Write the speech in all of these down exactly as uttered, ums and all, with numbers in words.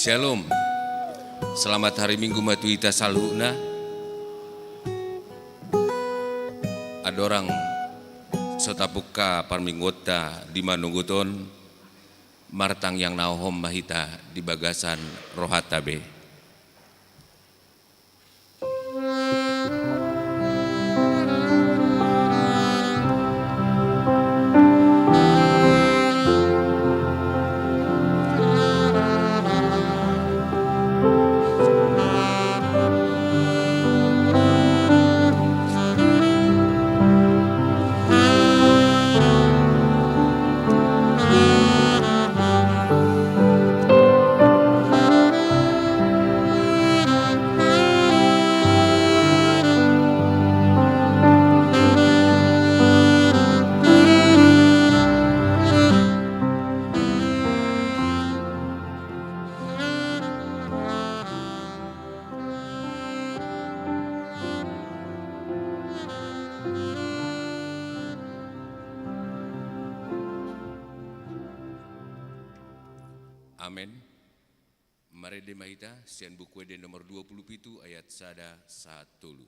Shalom. Selamat hari Minggu ma tu hita saluhutna. Andorang so tapungka parmingguonta di manogot on, martangiang na hohom ma hita di bagasan rohanta be. Amen. Marende ma hita sian Buku Ende nomor dua puluh pitu ayat sada sahat tolu.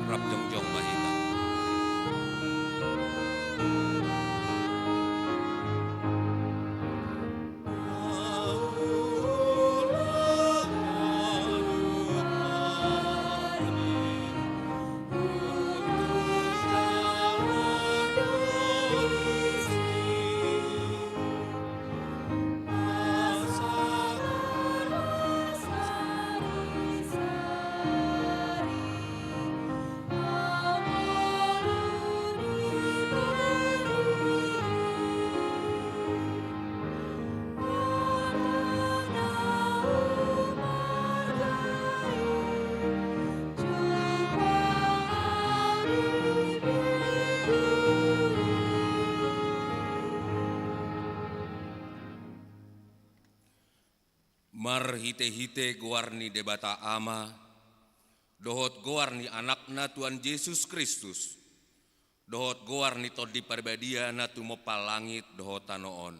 Rap jongjong ma hita. Marhitehite goar ni Debata Ama, dohot goar ni Anakna Tuhan Jesus Kristus, dohot goar ni Tondi Parbadia na tumompa langit dohot tano on.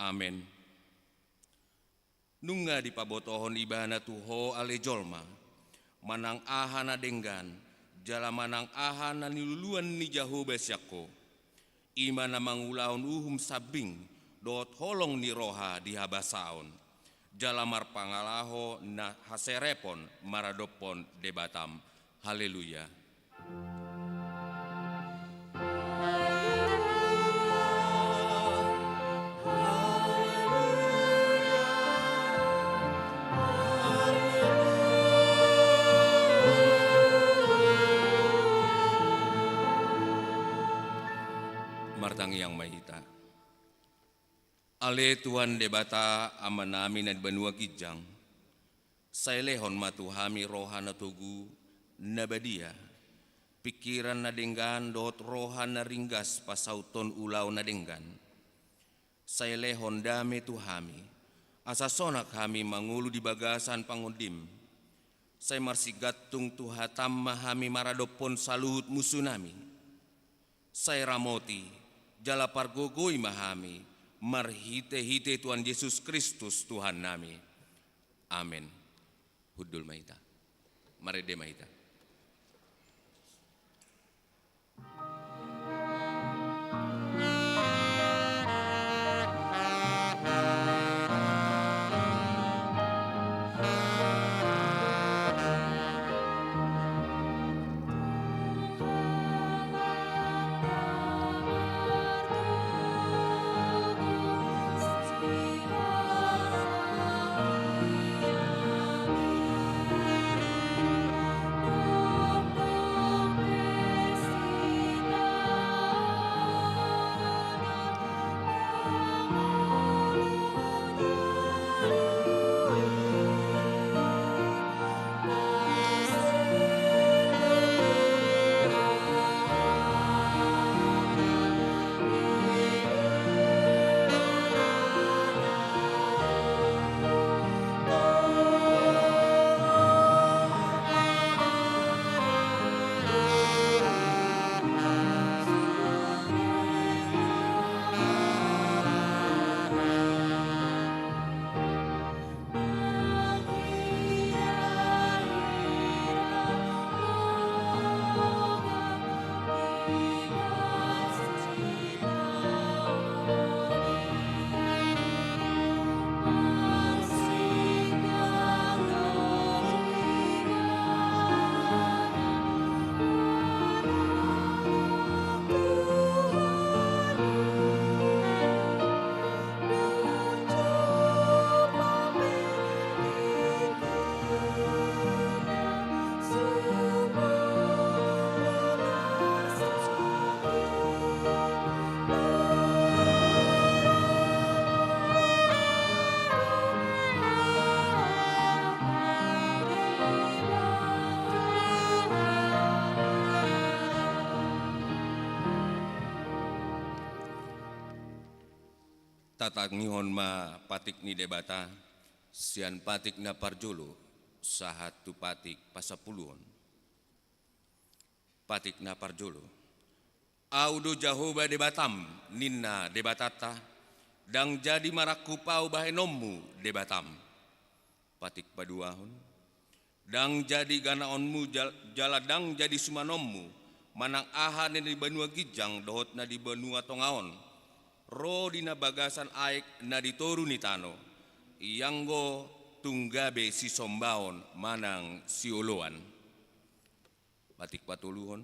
Amen. Nunga dipabotohon Ibana tu ho ale jolma, manang aha na denggan, jala manang aha na niluluan ni Jahowa sian ho. I ma na mangulahon uhum sambing dohot holong ni roha di habasaon, jala marpangalaho na haserepon maradophon Debatam. Haleluya. Martangiang ma hita. Ale Tuhan Debata, Amanami na di banua ginjang, sai lehon ma tu hami roha na togu, na badia, pingkiran na denggan dohot roha na ringgas pasauthon ulaon na denggan. Sai lehon dame tu hami, asa sonang hami mangolu di bagasan pangondim. Sai marsigantung tu hatam ma hami maradophon saluhut musunami. Sai ramoti jala pargogoi ma hami marhitehite Tuhan Jesus Kristus Tuhannami. Amen. Hundul ma hita. Marende ma hita. Tatangihon ma patik ni Debata, sian patik na parjolo sahat tu patik pasampuluon. Patik na parjolo. Ahu do Jahowa Debatam, ninna Debatanta, ndang jadi marangkup ahu bahenonmu Debatam. Patik paduahon. Ndang jadi ganaonmu jal-, jala ndang jadi sumanonmu, manang aha na di banua ginjang dohot na di banua tonga on, ro di na bagasan aek na di toru ni tano, ianggo tung gabe sisombaon manang sioloan. Patik patoluhon.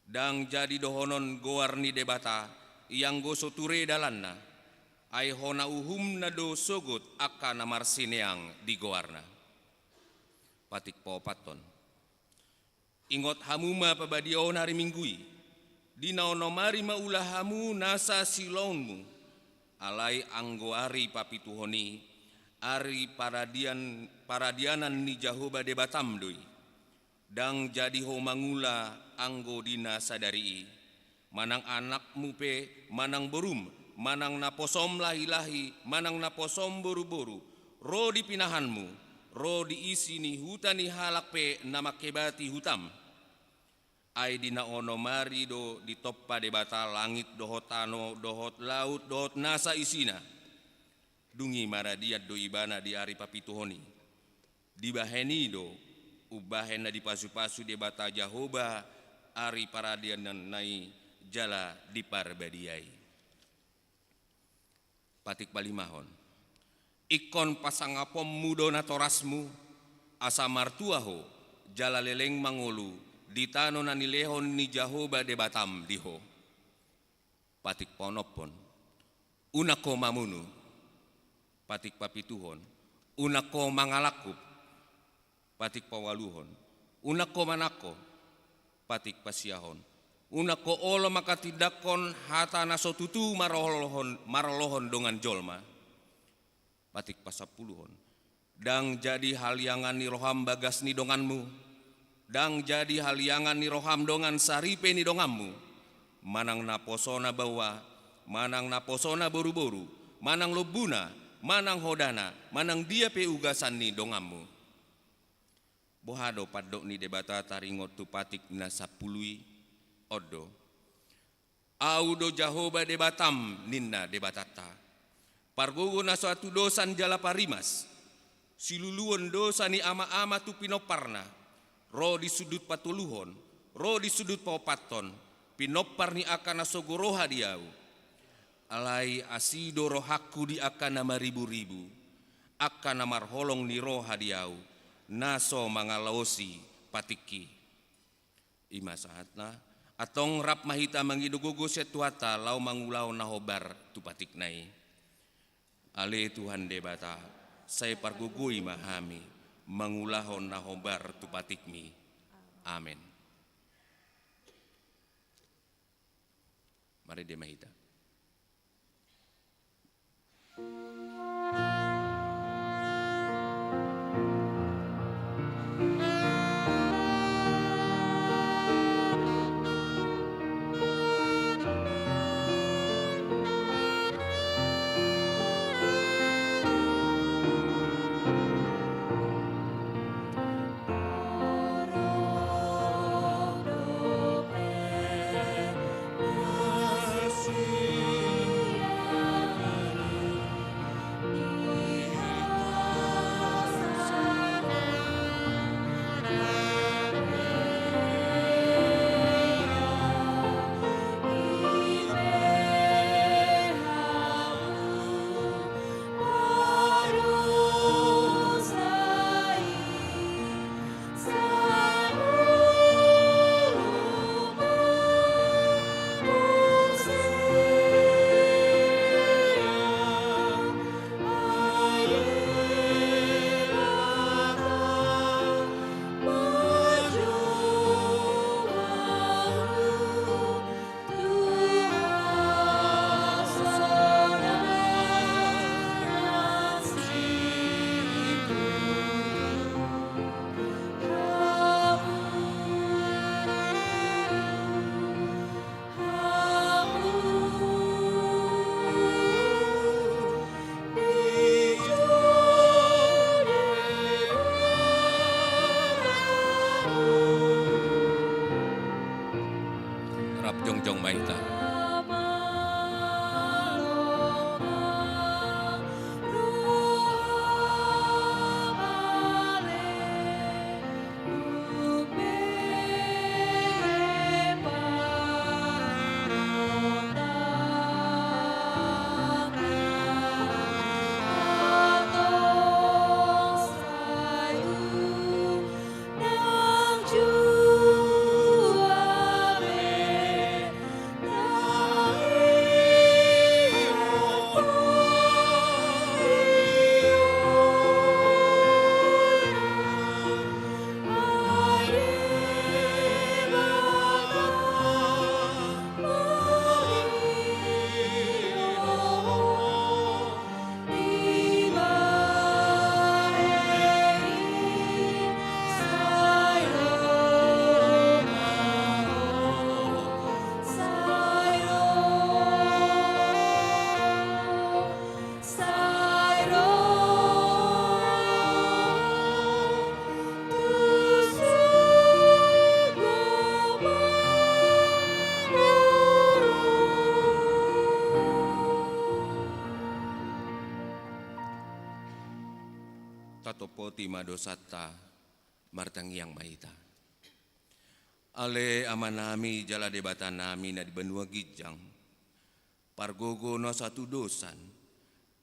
Ndang jadi dohonon goar ni Debata, ianggo so ture dalanna, ai hona uhumna do sogot angka na marsineang di goarna. Patik paopathon. Ingot hamu ma pabadiaon ari Minggu i, di na onom ari ma ula hamu nasa siulaonmu, alai anggo ari papituhon i, ari paradian-, paradianan ni Jahowa Debatam do i. Ndang jadi ho mangula anggo di na sadari i, manang anakmu pe, manang borum, manang naposom lahilahi, manang naposom boruboru, ro di pinahanmu, ro di isi ni huta ni halak pe na manghebati hutam. Ai di na onom ari do ditompa Debata langit dohot tano, dohot laut, dohot nasa isina. Dung i maradian do ibana di ari papituhon i. Dibahen i do Umbahen na dipasupasu Debata Jahowa ari paradianna i jala diparbadiai. Patik palimahon. Ingkon pasangaponmu do natorasmu, asa martua ho, jala leleng mangolu di tano na nilehon ni Jahowa Debatam di ho. Patik paonomhon. Unang ho mamunu. Patik papituhon. Unang ho mangalangkup. Patik paualuhon. Unang ho manangko. Patik pasiahon. Unang ho olo manghatindanghon hata na so tutu marolohon, marolohon dongan jolma. Patik pasampuluhon. Ndang jadi haliangan ni roham bagas ni donganmu. Ndang jadi haliangan ni roham dongan saripe ni donganmu. Manang naposona baoa, manang naposona boruboru, manang lombuna, manang hodana, manang dia pe ugasan ni donganmu. Boha do pandok ni Debata taringot tu patik na sampulu i? On do. Ahu do Jahowa Debatam, ninna Debatanta. Pargogo na so atudosan jala parimas. Siluluon dosa ni ama-ama tu pinomparna. Ro di sundut patoluhon, ro di sundut paopathon, pinompar ni angka na sogo roha di ahu. Alai asi do rohangku di angka na mariburibu, angka na marholong ni roha di ahu, na so mangalaosi patikki. I ma sahatna, antong rap ma hita mangido gogo sian Tuhanta laho mangulahon na hombar tu patikna i. Ale Tuhan Debata, sai pargogoi ma hami mangulahon na hombar tu patikmi. Amen. Marende ma hita. Rap jongjong ma hita. Tatompoti ma dosanta. Martangiang ma hita. Ale Amanami jala Debatanami na di banua ginjang, pargogo na so tudosan,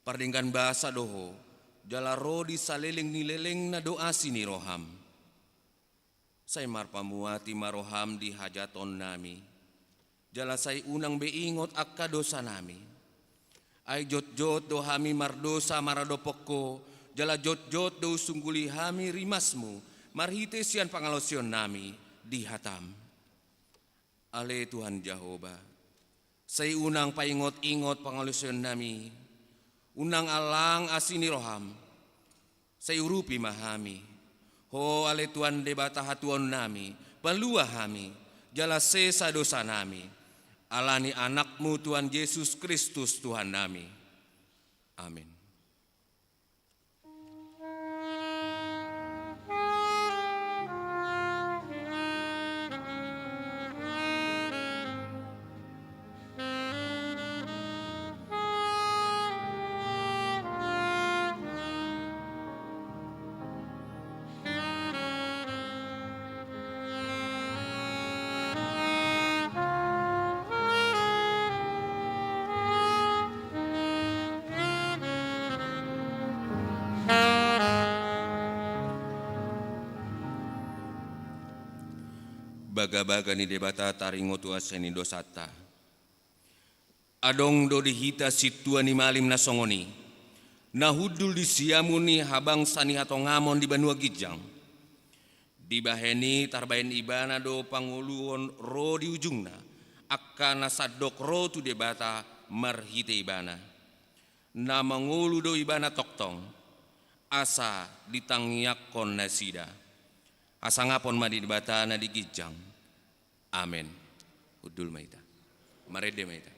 pardenggan basa do Ho, jala ro di saleleng ni lelengna do asi ni roham. Sai marpamuati ma roham di hajatonnami, jala sai unang be ingot angka dosanami. Ai jotjot do hami mardosa maradophon Ho, jala jotjot do husungguli hami rimasmu marhite sian pangalaosionnami di hatam. Ale Tuhan Jahowa, sai unang paingotingot pangalaosionnami, unang allang asi ni roham, sai urupi ma hami. Ho ale Tuhan Debata hatuaonnami, palua hami, jala sesa dosanami. Ala ni Anakmu Tuhan Jesus Kristus Tuhannami. Amin. Bagabaga ni Debata taringot tu asi ni dosanta. Adong do di hita sintua ni malim na songon i, na hundul di siamun ni habangsa ni hatongamon di banua ginjang. Dibahen i tarbahen ibana do pangoluon ro di ujungna, angka na sandok ro tu Debata marhite ibana. Na mangolu do ibana tongtong, asa ditangiangkon nasida. Hasangapon ma di Debata na di ginjang. Amen. Hundul ma hita. Marende ma hita.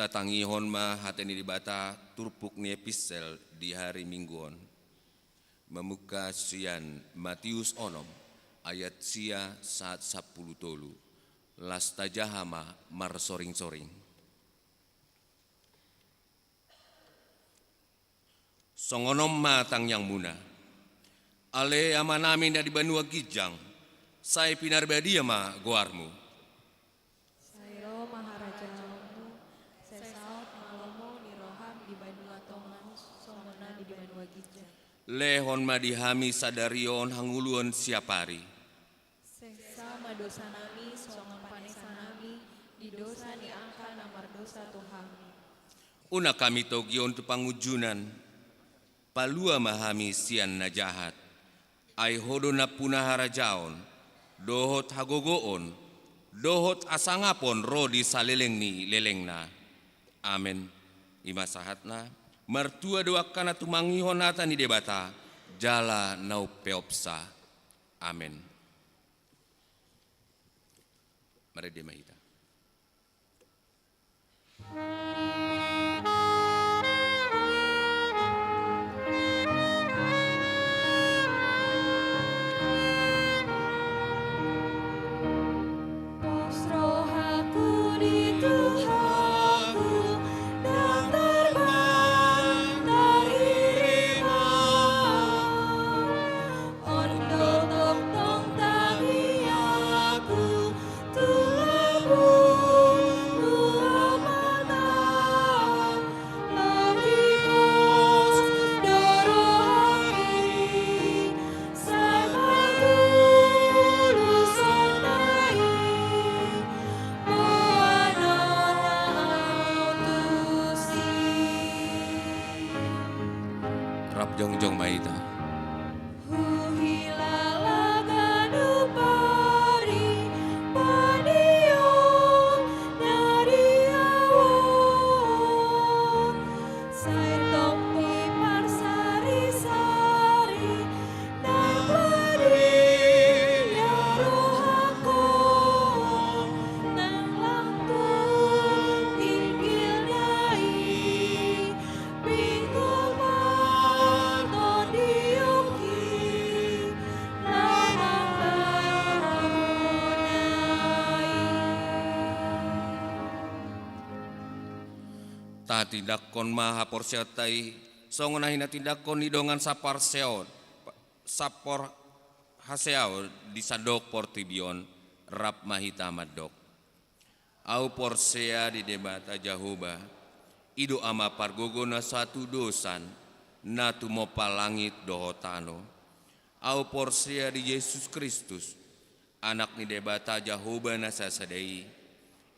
Tatangihon ma hata ni Debata turpuk ni epistel di hari Minggu on. Mamungka sian Matius onom, ayat sia sahat sampulu tolu. Las tajaha ma marsoring-soring. Songon on ma tangiangmuna. Ale Amanami na di banua ginjang, sai pinarbadia ma goarmu. Sai ro ma harajaonmu, sai saut ma lomo ni roham di banua tonga on. Lehon ma di hami sadari on hangoluan siapari. Sesa ma dosanami songon panesanami di dosa ni angka na mardosa tu hami. Unang hami togihon tu pangunjunan, palua ma hami sian na jahat. Ai Ho do nampuna harajaon, dohot hagogoon, dohot hasangapon ro di saleleng ni lelengna. Amen. I ma sahatna. Martua do angka na tumangihon hata ni Debata jala na umpeopsa. Amen. Marende ma hita. Pos rohaku di Tuhanku, ndang tarbang, ndang ririmang. On do tongtong tangiangku tu lambungmu, Amanta. Lebih pos do rohangki, sai patuluson na i, boanon au tusi. Rap jongjong ma hita. Huhilala ganup ari, pandion na di ahu on, sai tong diparsarisari nang badia rohangku, nang lang tung tinggil na i. Tatindangkon ma haporseaonta i songon na hinatindangkon ni dongan saparseaon, saporseaon di sandok portibi on. Rap ma hita mandok. Ahu porsea di Debata Jahowa, i do Ama pargogo na so hatudosan, na tumompa langit dohot tano. Ahu porsea di Jesus Kristus, Anak ni Debata Jahowa na sasada i,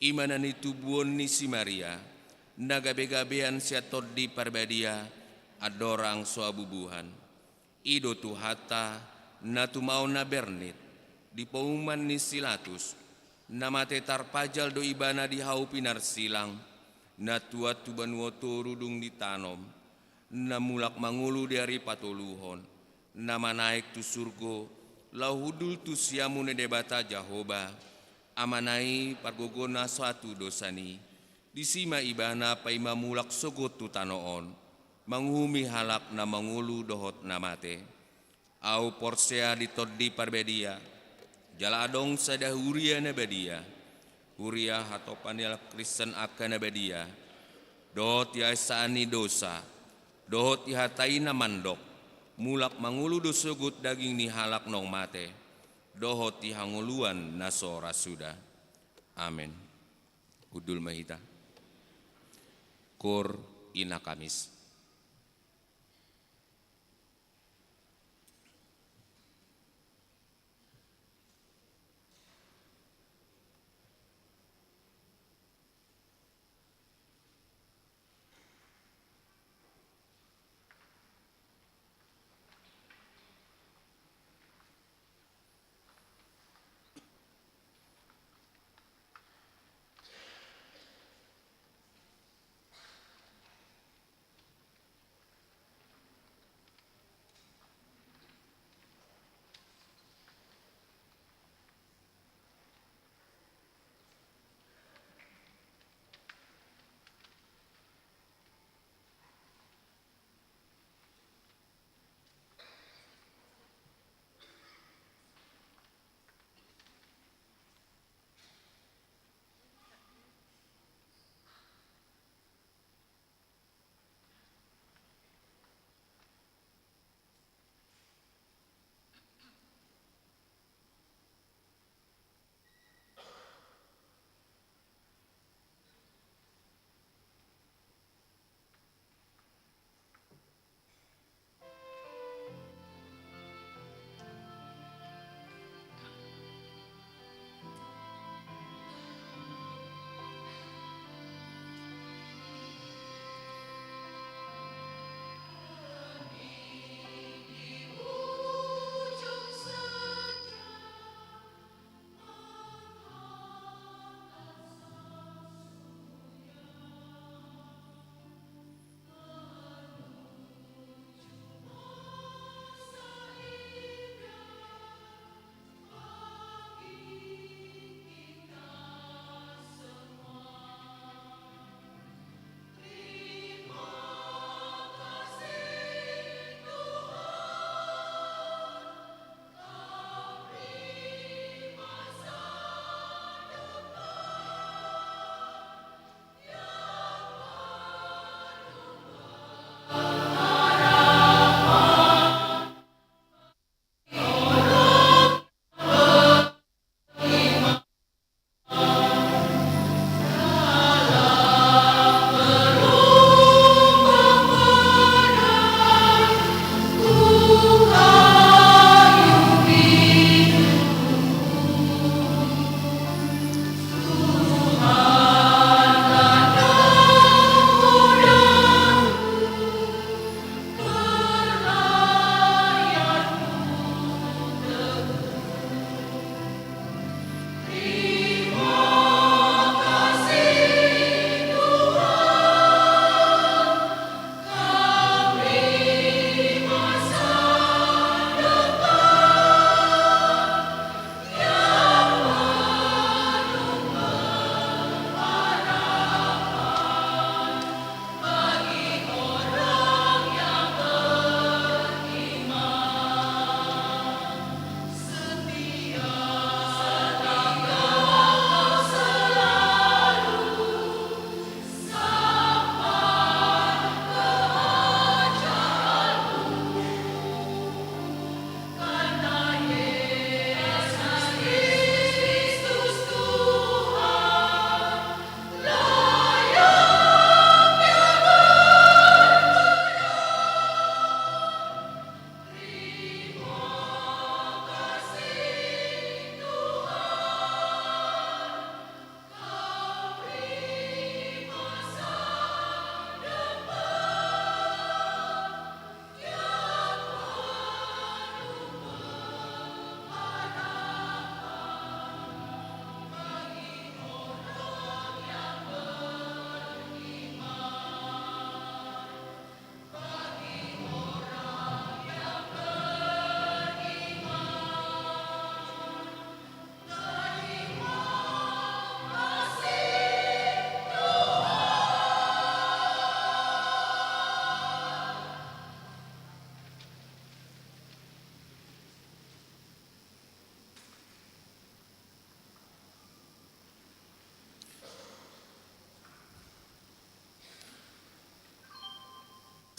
i ma na nitubuhon ni si Maria, na gabegabean sian Tondi Parbadia, andorang so habubuhan. I do Tuhanta, na tumaon na bernit, di pauman ni si Latus, na mate tarpajal do Ibana di hau pinarsilang, na tuat tu banua toru dung ditanom, na mulak mangolu di ari patoluhon, na manaek tu surgo, laho hundul tu siamun ni Debata Jahowa, Amana i pargogo na so hatudosan i, disi ma Ibana paima mulak sogot tu tano on, manguhumi halak na mangolu dohot na mate. Ahu porsea di Tondi Parbadia, jala adong sada huria na badia, huria hatopan ni halak Kristen angka na badia, dohot di haesaan ni dosa, dohot di hata i na mandok, mulak mangolu do sogot daging ni halak naung mate, dohot di hangoluan na so ra suda. Amen. Hundul ma hita. Koor Ina Kamis.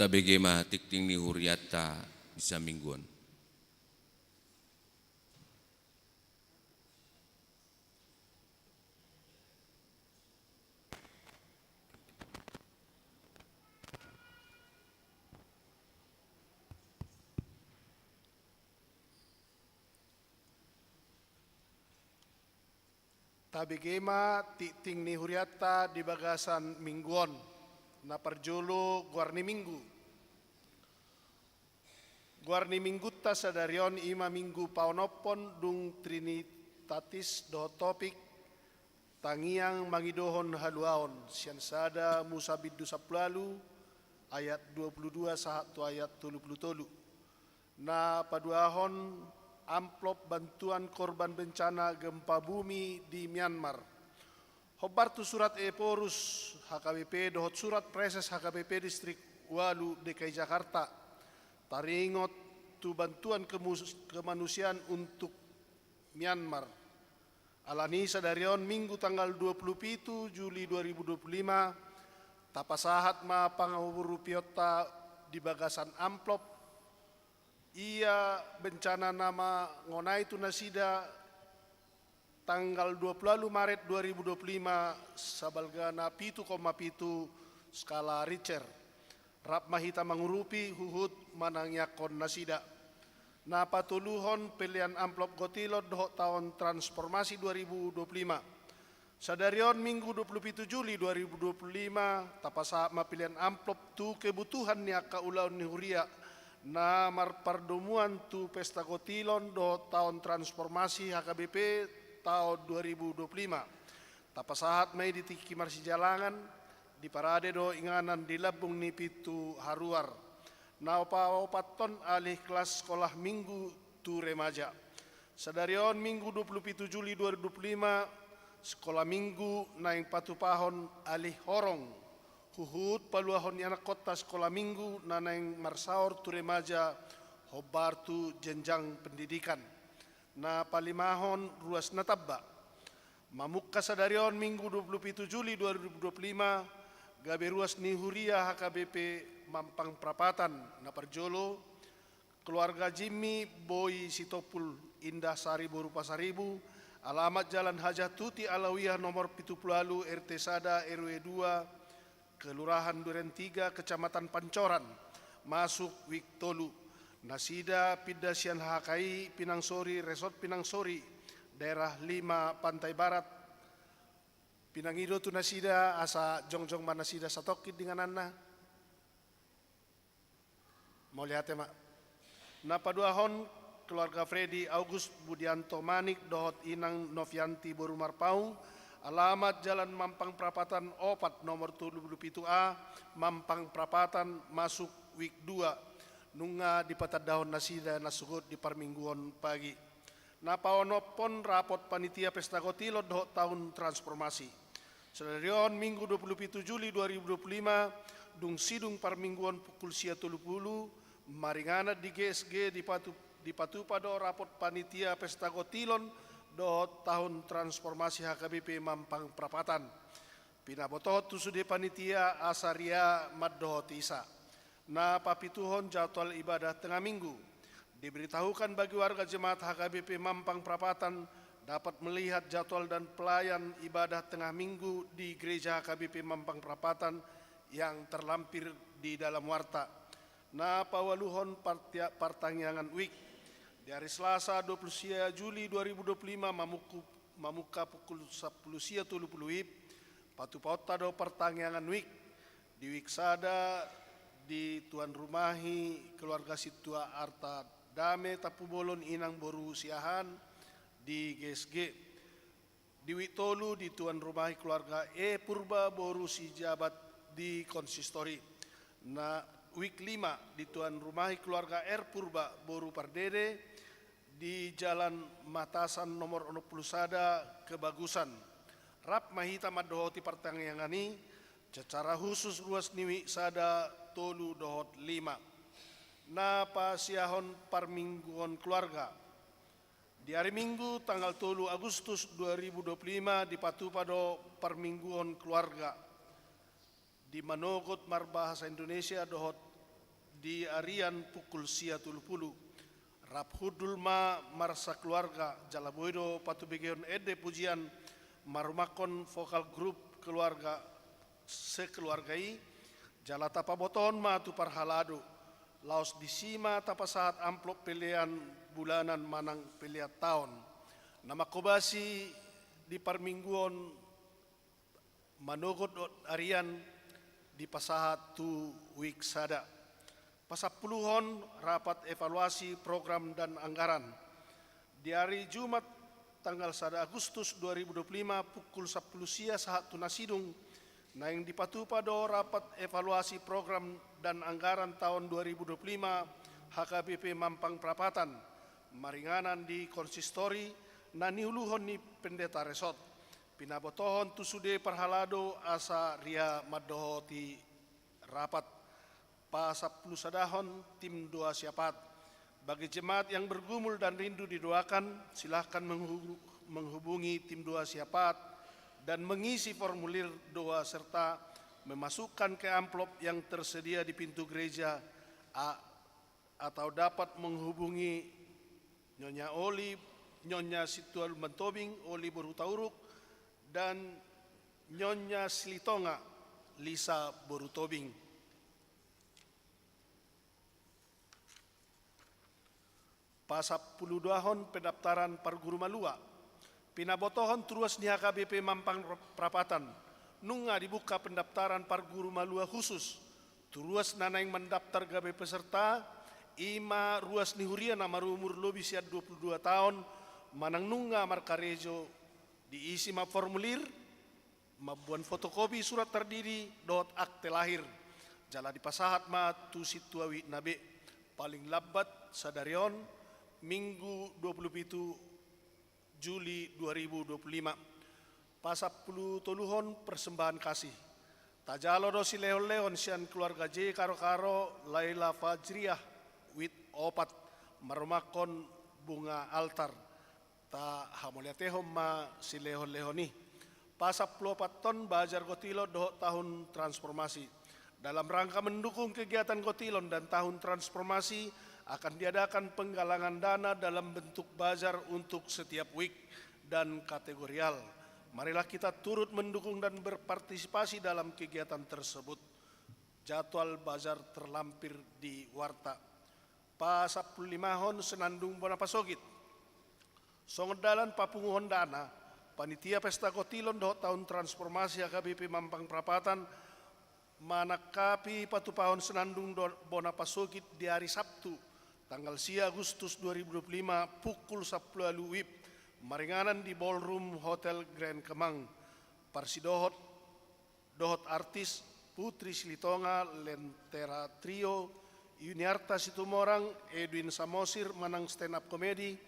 Tabege ma tingting ni hurianta di sian minggu on. Tabege ma tingting ni hurianta di bagasan minggu on. Na parjolo, goar ni minggu. Goar ni minggunta sadari on i ma minggu paonomhon dung Trinitatis dohot topik Tangiang Mangidohon Haluaon, sian sada Musa bindu sampulu ualu ayat dua pulu dua sahat tu ayat tolu pulu tolu. Na paduahon, amplop bantuan korban bencana gempa bumi di Myanmar. Hombar tu surat Ephorus H K B P dohot surat Praeses H K B P Distrik Ualu D K I Jakarta, taringot tu bantuan kemus-, kemanusiaan untuk Myanmar. Alani sadari on Minggu tanggal dua pulu pitu Juli dua ribu dua pulu lima, tapasahat ma pangurupianta di bagasan amplop. Ia bencana na mangonai tu nasida tanggal dua pulu ualu Maret dua ribu dua pulu lima, sabalgana pitu koma pitu skala Richter. Rap ma hita mangurupi huhut manangiangkon nasida. Na patoluhon, pelean amplop gotilon dohot taon transformasi dua ribu dua pulu lima. Sadari on Minggu dua pulu pitu Juli dua ribu dua pulu lima, tapasahat ma pelean amplop tu kebutuhan ni angka ulaon ni huria na marpardomuan tu pesta gotilon dohot taon transformasi H K B P taon dua ribu dua pulu lima. Tapasahat ma i di tingki marsijalangan, diparade do inganan di lambung ni pintu haruar. Na paopathon, alih kelas sekolah minggu tu remaja. Sadari on Minggu dua pulu pitu Juli dua ribu dua pulu lima, sekolah minggu naeng patupahon alih horong, huhut paluahon ni anakkonta sekolah minggu na naeng marsaor tu remaja hombar tu jenjang pendidikan. Na palimahon, ruas na tamba. Mamungka sadari on Minggu dua pulu pitu Juli dua ribu dua pulu lima, gabe ruas ni huria H K B P Mampang Prapatan. Na parjolo, keluarga Jimmy Boy Sitompul, Indah Sari boru Pasaribu, alamat Jalan Hajah Tuti Alawiyah nomor pitu pulu ualu, R T sada, R W dua, Kelurahan Duren Tiga, Kecamatan Pancoran, masuk wijk tolu. Nasida pinda sian H K I Pinang Sori, Resort Pinang Sori, daerah lima Pantai Barat. Pinangido tu nasida asa jongjong ma nasida satongkin di ingananna. Mauliate ma. Na paduahon, keluarga Fredi August Budianto Manik dohot Inang Novianti boru Marpaung, alamat Jalan Mampang Prapatan opat nomor tolu pulu pitu A, Mampang Prapatan, masuk wijk dua. Nunga dipatandahon nasida na sogot di parmingguon pagi. Na paonomhon, rapot panitia pesta gotilon dohot taon transformasi. Sadari on Minggu dua pulu pitu Juli dua ribu dua pulu lima, dung sidung parmingguon pukul sia tolu pulu, maringanan di G S G dipatu-, dipatupa do rapot panitia pesta gotilon dohot taon transformasi H K B P Mampang Prapatan. Pinabotohon tu sude panitia asa ria mandohoti isa. Na papituhon, jadwal ibadah tengah minggu. Diberitahukan bagi warga jemaat H K B P Mampang Prapatan dapat melihat jadwal dan pelayan ibadah tengah minggu di gereja H K B P Mampang Prapatan yang terlampir di dalam warta. Na paualuhon, partia-, partangiangan wijk. Di ari Selasa dua pulu sia Juli dua ribu dua pulu lima, mamungku-, mamungka pukul sampulu sia tolu pulu WIB, patupaonta do partangiangan wijk. Di wijk sada, dituanrumahi keluarga Sintua Arta Dame Tampubolon, Inang boru Siahaan, di G S G. Di wijk tolu, dituanrumahi keluarga E Purba boru Sijabat, di konsistori. Na wijk lima, dituanrumahi keluarga R Purba boru Pardede, di Jalan Matasan nomor onom pulu sada, Kebagusan. Rap ma hita mandohoti partangiangan i, secara khusus ruas ni wijk sada, tolu dohot lima. Na pasiahon parmingguon keluarga. Di ari Minggu tanggal tolu Agustus dua ribu dua pulu lima, dipatupa do parmingguon keluarga. Di manogot marbahasa Indonesia dohot di arian pukul sia tolu pulu. Rap hundul ma marsakeluarga, jala boi do patubegehon ende pujian marhumangkon vokal grup keluarga sekeluarga i, jala tapabotohon ma tu parhalado. Laos disi ma tapasahat amplop pelean bulanan manang pelean taon. Na mangkobasi di parmingguon manogot dohot arian dipasahat tu wijk sada. Pasampuluhon rapat evaluasi program dan anggaran. Di ari Jumat tanggal sada Agustus dua ribu dua puluh lima pukul sampulu sia sahat tu na sidung, naeng dipatupa do rapat evaluasi program dan anggaran taon dua ribu dua puluh lima H K B P Mampang Prapatan, maringanan di konsistori na niuluhon ni pendeta resort. Pinabotohon tu sude parhalado asa ria mandohoti rapat. Pasampulu sadahon tim doa syafaat. Bagi jemaat yang bergumul dan rindu didoakan, silahkan menghu-, menghubungi tim doa syafaat dan mengisi formulir doa serta memasukkan ke amplop yang tersedia di pintu gereja, a-, atau dapat menghubungi Nyonya Oli, Nyonya Situalumbantobing, Oli boru Tauruk, dan Nyonya Silitonga, Lisa boru Tobing. Pasampulu duahon pendaftaran parguru malua. Pinabotohon tu ruas ni H K B P Mampang Prapatan, nunga dibuka pendaftaran parguru malua khusus. Tu ruas na naeng mandaftar gabe peserta, i ma ruas ni huria na marumur lobi sian dua pulu dua taon, manang nunga markarejo, diisi ma formulir, mamboan fotokopi surat tardidi dohot akte lahir, jala dipasahat ma tu sintua wijk na be, paling lambat sadari on, Minggu dua pulu pitu Juli dua ribu dua pulu lima. Pasampulu toluhon persembahan kasih. Tajalo do silehon-lehon sian keluarga J Karo-karo Laila Fajriah, wijk opat, marhumangkon bunga altar. Tahamauliatehon ma silehon-lehon i. Pasampulu opathon bazar Gotilon dohot tahun transformasi. Dalam rangka mendukung kegiatan Gotilon dan tahun transformasi, akan diadakan penggalangan dana dalam bentuk bazar untuk setiap wijk dan kategorial. Marilah kita turut mendukung dan berpartisipasi dalam kegiatan tersebut. Jadwal bazar terlampir di warta. Pasampulu limahon senandung bona pasogit. Songon dalan papunguhon dana, panitia pesta Gotilon dohot tahun transformasi H K B P Mampang Prapatan manangkapi patupahon senandung do-, bona pasogit di ari Sabtu, tanggal sia Agustus dua ribu dua puluh lima, pukul sampulu ualu wib, maringanan di Ballroom Hotel Grand Kemang. Parsidohot dohot artis Putri Silitonga, Lentera Trio, Yuniarta Situmorang, Edwin Samosir manang stand up comedy,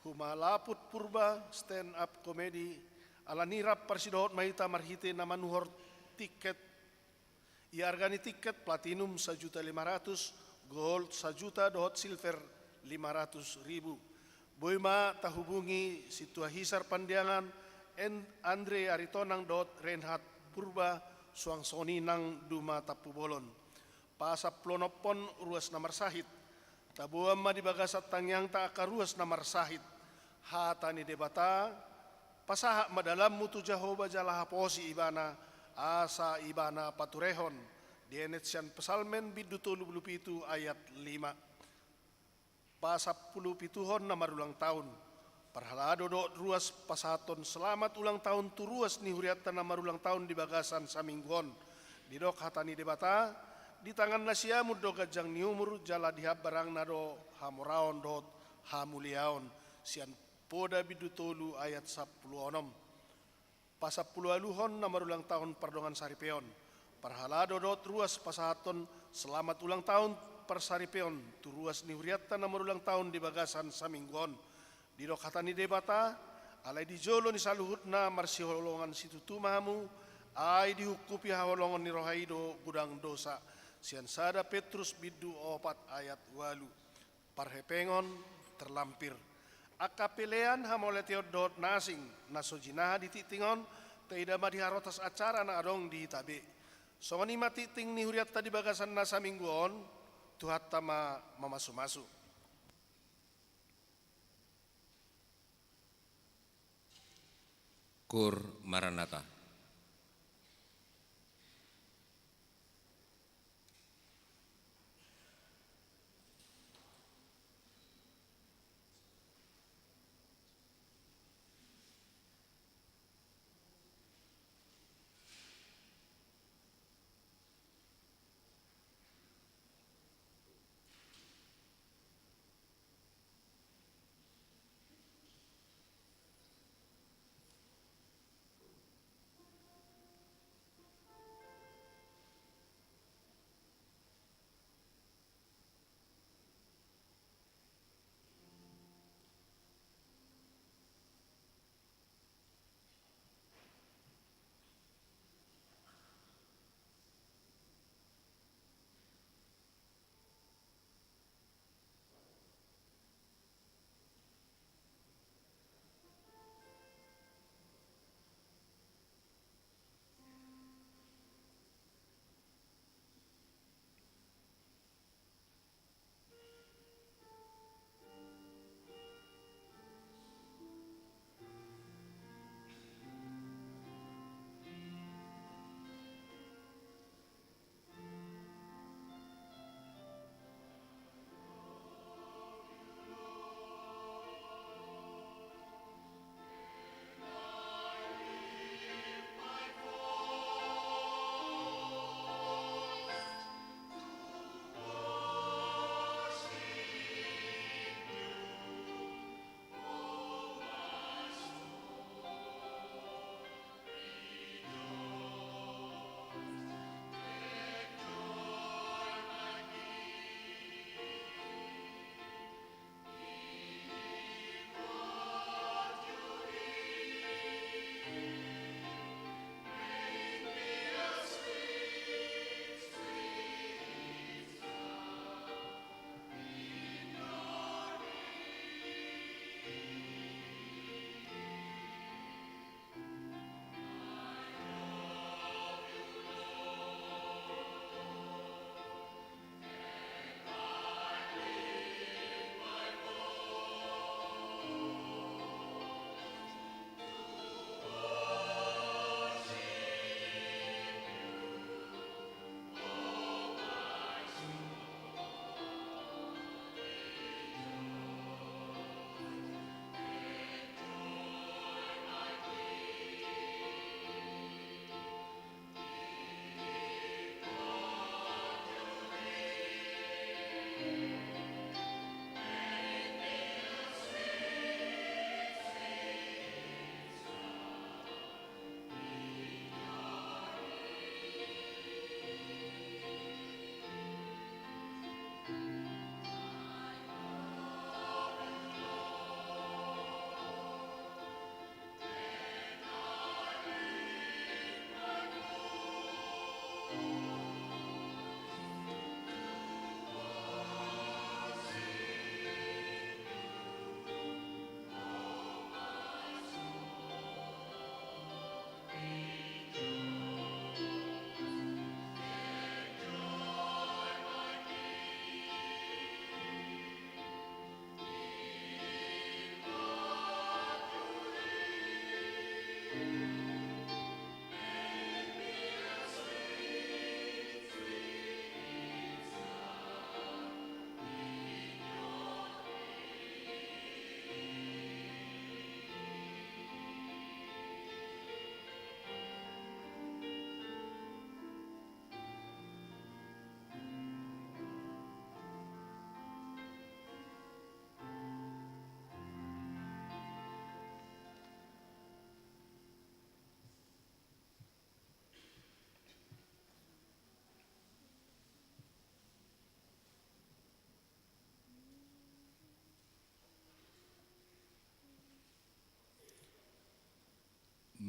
Humalaput Purba, stand up comedy. Alani rap parsidohot ma hita marhite na manuhor tiket. Ia arga ni tiket platinum sajuta lima ratus, gold sajuta dohot silver lima ratus ribu. Boi ma tahubungi Sintua Hisar Pandiangan, En-, Andre Aritonang dohot Reinhard Purba, suang songon i nang Duma Tampubolon. Pasampulu onomhon ruas na marsahit. Taboan ma di bagasan tangiangta angka ruas na marsahit. Hata ni Debata, pasahat ma dalanmu tu Jahowa jala haposi Ibana, asa Ibana paturehon. Dienet sian Psalmen bindu tolu pulu pitu ayat lima. Pasampulu pituhon na marulang tahun. Parhalado dohot ruas pasahathon selamat ulang tahun tu ruas ni hurianta na marulang tahun di bagasan saminggu on. Didok hata ni Debata, di tanganna siamun do ganjang ni umur, jala di hambarangna do hamoraon dohot hamuliaon. Sian Poda bindu tolu ayat sampulu onom. Pasampulu ualuhon na marulang tahun pardongan saripeon. Parhalado dohot ruas pasahathon selamat ulang tahun parsaripeon tu ruas ni hurianta na marulang tahun di bagasan saminggu on. Didok hata ni Debata, alai di jolo ni saluhutna marsiholongan situtu ma hamu, ai dihungkupi haholongon ni roha i do godang dosa. Sian sada Petrus bindu opat ayat ualu. Parhepengon terlampir. Angka pelean, hamauliateon dohot na asing na so jinaha di tingting on, taida ma di harotas acara na adong di hita be. Songon i ma tingting ni hurianta di bagasan na saminggu on, Tuhanta ma mamasumasu. Kur Maranatha.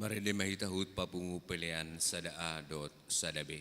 Marende ma hita huhut papungu pelean sada A dohot sada B.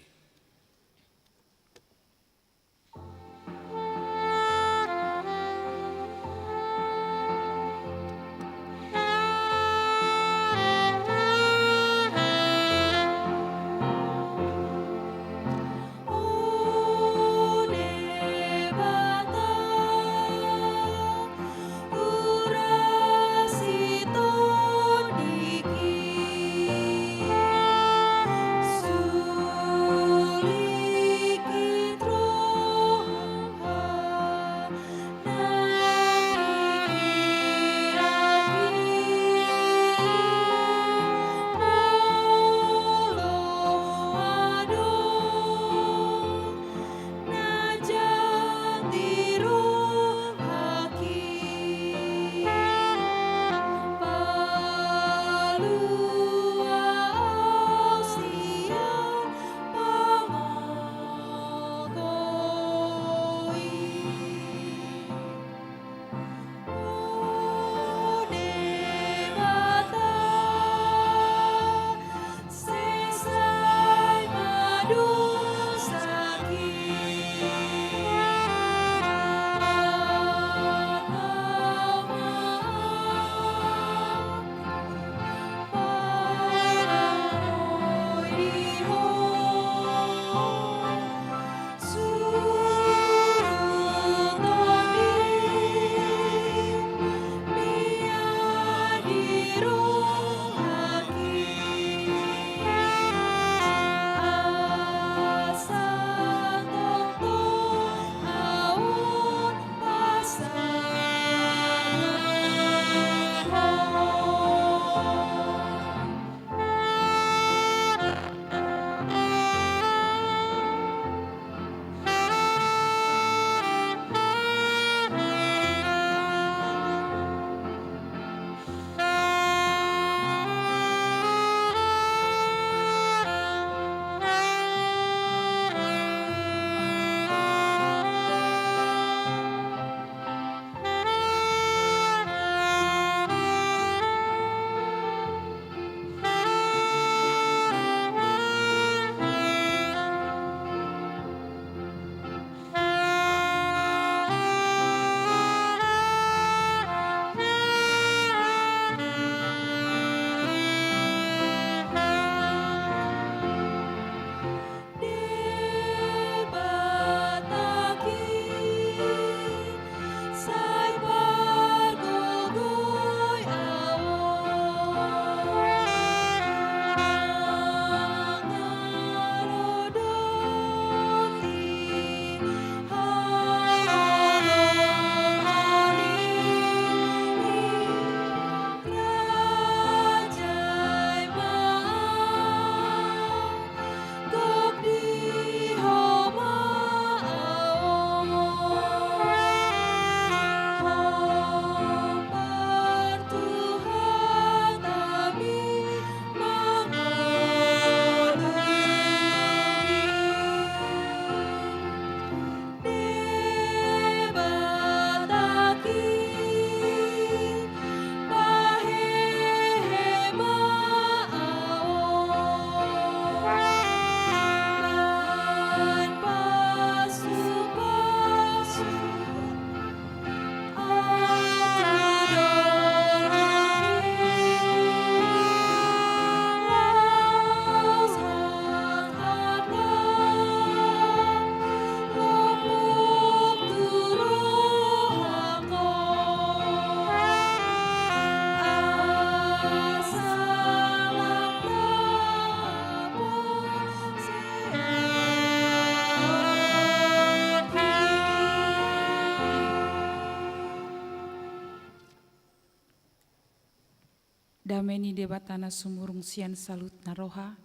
Dame ni Debata na sumurung sian saluhutna roha,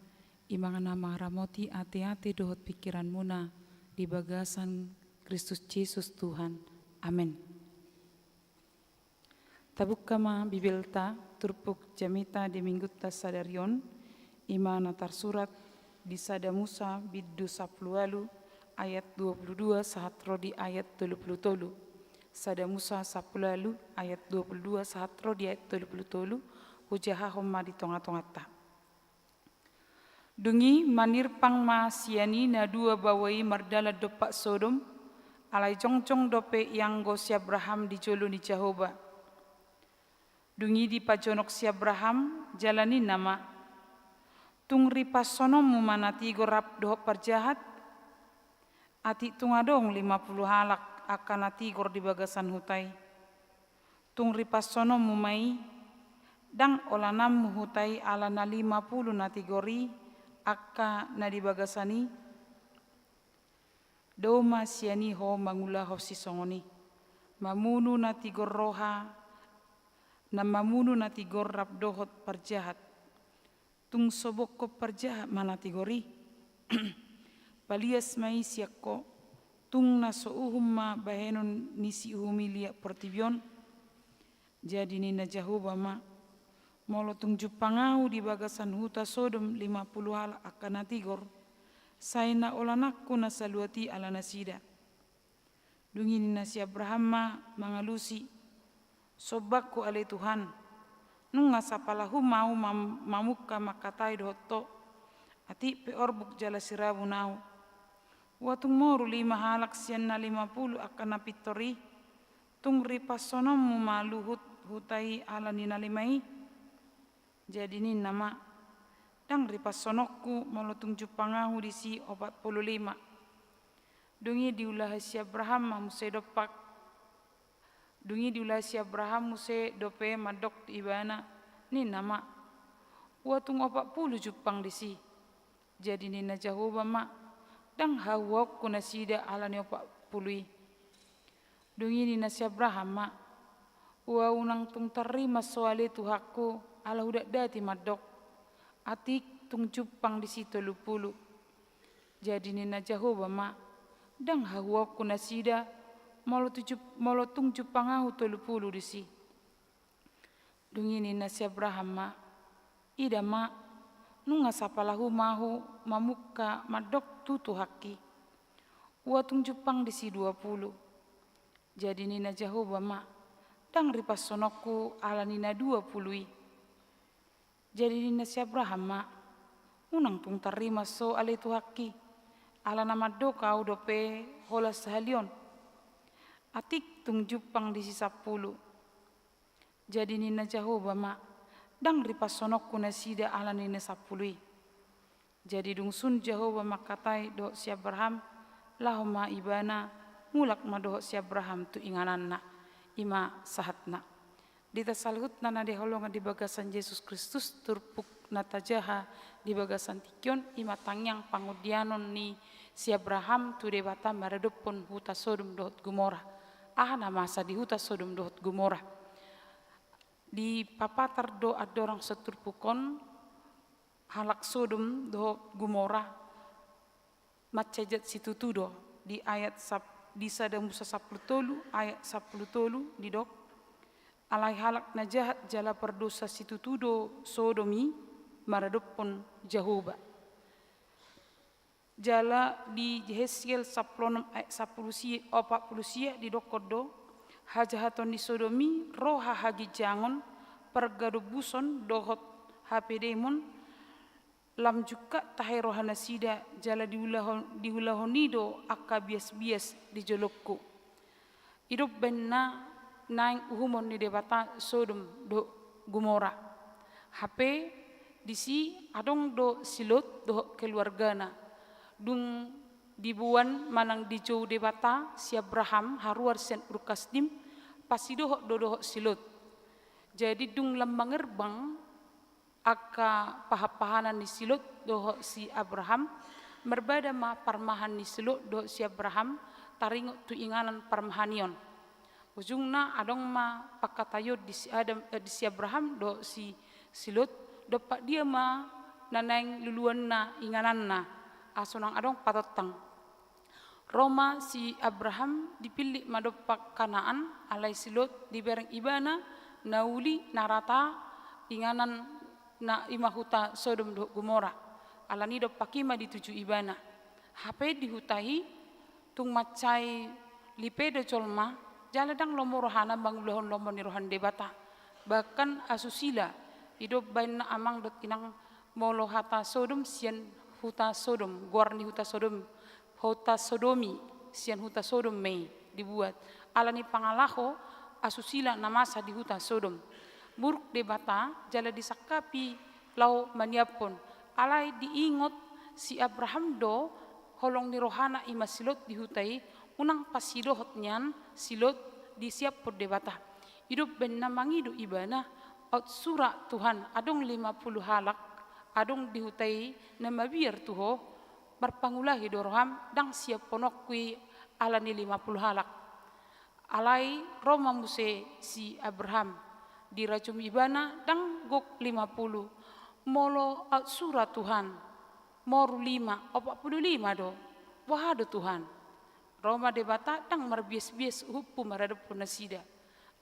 i ma na mangaramoti ateate dohot pingkiranmuna di bagasan Kristus Jesus Tuhan. Amen. Tabuka ma Bibelta, turpuk jamita di Minggunta sadari on, i ma na tarsurat di Sada Musa bindu sampulu ualu ayat dua pulu dua sahat ro di ayat tolu pulu tolu. Sada Musa sampulu ualu ayat dua pulu dua sahat ro di ayat tolu pulu tolu, hujahahon ma di tongatonganta. Dung i manirpang ma sian i na dua baoa i mardalan dompak Sodom, alai jongjong dope ianggo si Abraham di jolo ni Jahowa. Dung i dipajonok si Abraham, jala ninna ma: Tung ripashononmu ma na tigor rap dohot parjahat? Atik tung adong lima pulu halak angka na tigor di bagasan huta i. Tung ripashononmu ma i, ndang olananmu huta i ala na lima pulu na tigor i angka na di bagasan i? Dao ma sian i ho mangulahon sisongon i, mamunu na tigor roha, na mamunu na tigor rap dohot parjahat. Tung so bongkon parjahat ma na tigor i, palias ma i sian ho, tung na so uhum ma bahenon ni si uhum i liat portibi on. Jadi ninna Jahowa ma: Molo tung jumpang ahu di bagasan huta Sodom lima pulu halak angka na tigor, sai na olananku na saluat i ala nasida. Dung i ninna si Abraham ma mangalusi: Somba ho ale Tuhan, nunga sapala uhum ahu mam-, mamungka mangkatai dohot ho, atik pe orbuk jala sirabun ahu. Ua tung moru lima halak sian na lima pulu angka na pintor i? Tung ripashononmu ma luhut huta i ala ni na lima i? Jadi ninna ma: Ndang ripashononku molo tung jumpang ahu disi opat pulu lima. Dung i diulahon si Abraham ma muse dompak. Dung i diulahon si Abraham muse dope mandok tu ibana, ninna ma: Ua tung opat pulu jumpang disi. Jadi ninna Jahowa ma: Ndang hahuaonku nasida ala ni opat pulu i. Dung i ninna si Abraham ma: Ua unang tung tarrimas ho ale Tuhanku, ala hudatdati mandok, atik tung jumpang disi tolu pulu. Jadi ninna Jahowa ma: Ndang hahuaonku nasida molo tu jum-, molo tung jumpang ahu tolu pulu disi. Dung i ninna si Abraham ma: Ida ma, nunga sapala uhum ahu mamungka mandok tu Tuhanki, ua tung jumpang disi dua pulu. Jadi ninna Jahowa ma: Ndang ripashononku ala ni na dua pulu i. Jadi ninna si Abraham ma: Unang tung tarrimas ho ale Tuhanki, ala na mandok ahu dope holan sahali on, atik tung jumpang disi sampulu. Jadi ninna Jahowa ma: Ndang ripashononku nasida ala ni na sampulu i. Jadi dung sun Jahowa mangkatai dohot si Abraham, laho ma ibana, mulak ma dohot si Abraham tu ingananna. I ma sahatna. Di hita saluhutna na hinaholongan di bagasan Jesus Kristus, turpuk na tajaha di bagasan tingki on, i ma tangiang pangondianon ni si Abraham tu Debata maradophon huta Sodom dohot Gomora. Aha na masa di huta Sodom dohot Gomora? Dipapatar do andorang saturpuk on halak Sodom dohot Gomora mansai jat situtu do. Di ayat sap-, di Sada Musa sampulu tolu ayat sampulu tolu didok: Alai halak na jahat jala pardosa situtu do Sodom i maradophon Jahowa. Jala di Hesekiel sampulu onom ayat sampulu sia, opat pulu sia didokkon do: Hajahaton ni Sodom i ro hahaginjangon, pargadombuson dohot hapedemon, lam jungkat tahe rohanasida, jala diulahon, diulahon i do angka biasbias di jolongku. I do umbahen na naeng uhumon ni Debata Sodom dohot Gomora. Hape disi adong do si Lot dohot keluargana. Dung diboan manang dijou Debata si Abraham haruar sian Ur Kasdim, pasidohot do dohot si Lot. Jadi dung lam mangerbang angka pahanpahanan ni si Lot dohot si Abraham, marbada ma parmahan ni si Lot dohot si Abraham taringot tu inganan parmahan i on. Ujungna adong ma pangkataion di si Adam, eh, di si Abraham dohot si Si Lot, dompak dia ma na naeng luluanna ingananna, asa unang adong patontang. Ro ma si Abraham, dipillit ma dompak Kanaan, alai si Lot dibereng ibana na uli na rata inganan na i ma huta Sodom dohot Gomora. Alani dompak i ma dituju ibana. Hape di huta i tung mansai lipe do jolma, jala ndang lomo rohana mangulahon lomo ni roha ni Debata. Bahkan asusila, i do baenna amang dohot inang, molo hata Sodom sian huta Sodom, goar ni huta Sodom, huta sodomi, sian huta Sodom ma i dibuat. Alani pangalaho asusila na masa di huta Sodom. Buruk Debata jala disangkapi laho maniaphon. Alai diingot si Abraham do holong ni rohana i ma si Lot di huta i, unang pasidohot nian si Lot disiaphon Debata. I do baenna mangido ibana, aut sura Tuhan, adong lima pulu halak, adong di huta i na mabiar tu Ho, marpangulahi do roham, ndang siaphononku i alani lima pulu halak. Alai ro ma muse si Abraham, dirajumi ibana ndang gok lima pulu. Molo aut sura Tuhan, moru lima, opat pulu lima do. Boha do Tuhan? Ro ma Debata ndang marbiasbias uhumhu maradophon nasida.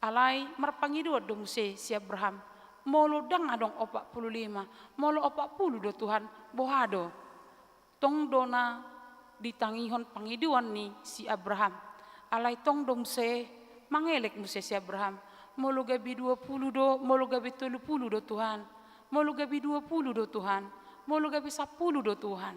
Alai marpangidoan do muse si Abraham, molo ndang adong opat pulu lima, molo opat pulu do Tuhan, boha do? Tong do na ditangihon pangidoan ni si Abraham. Alai tong do muse, mangelek muse si Abraham. Molo gabe dua pulu do, molo gabe tolu pulu do Tuhan. Molo gabe dua pulu do Tuhan. Molo gabe sampulu do Tuhan.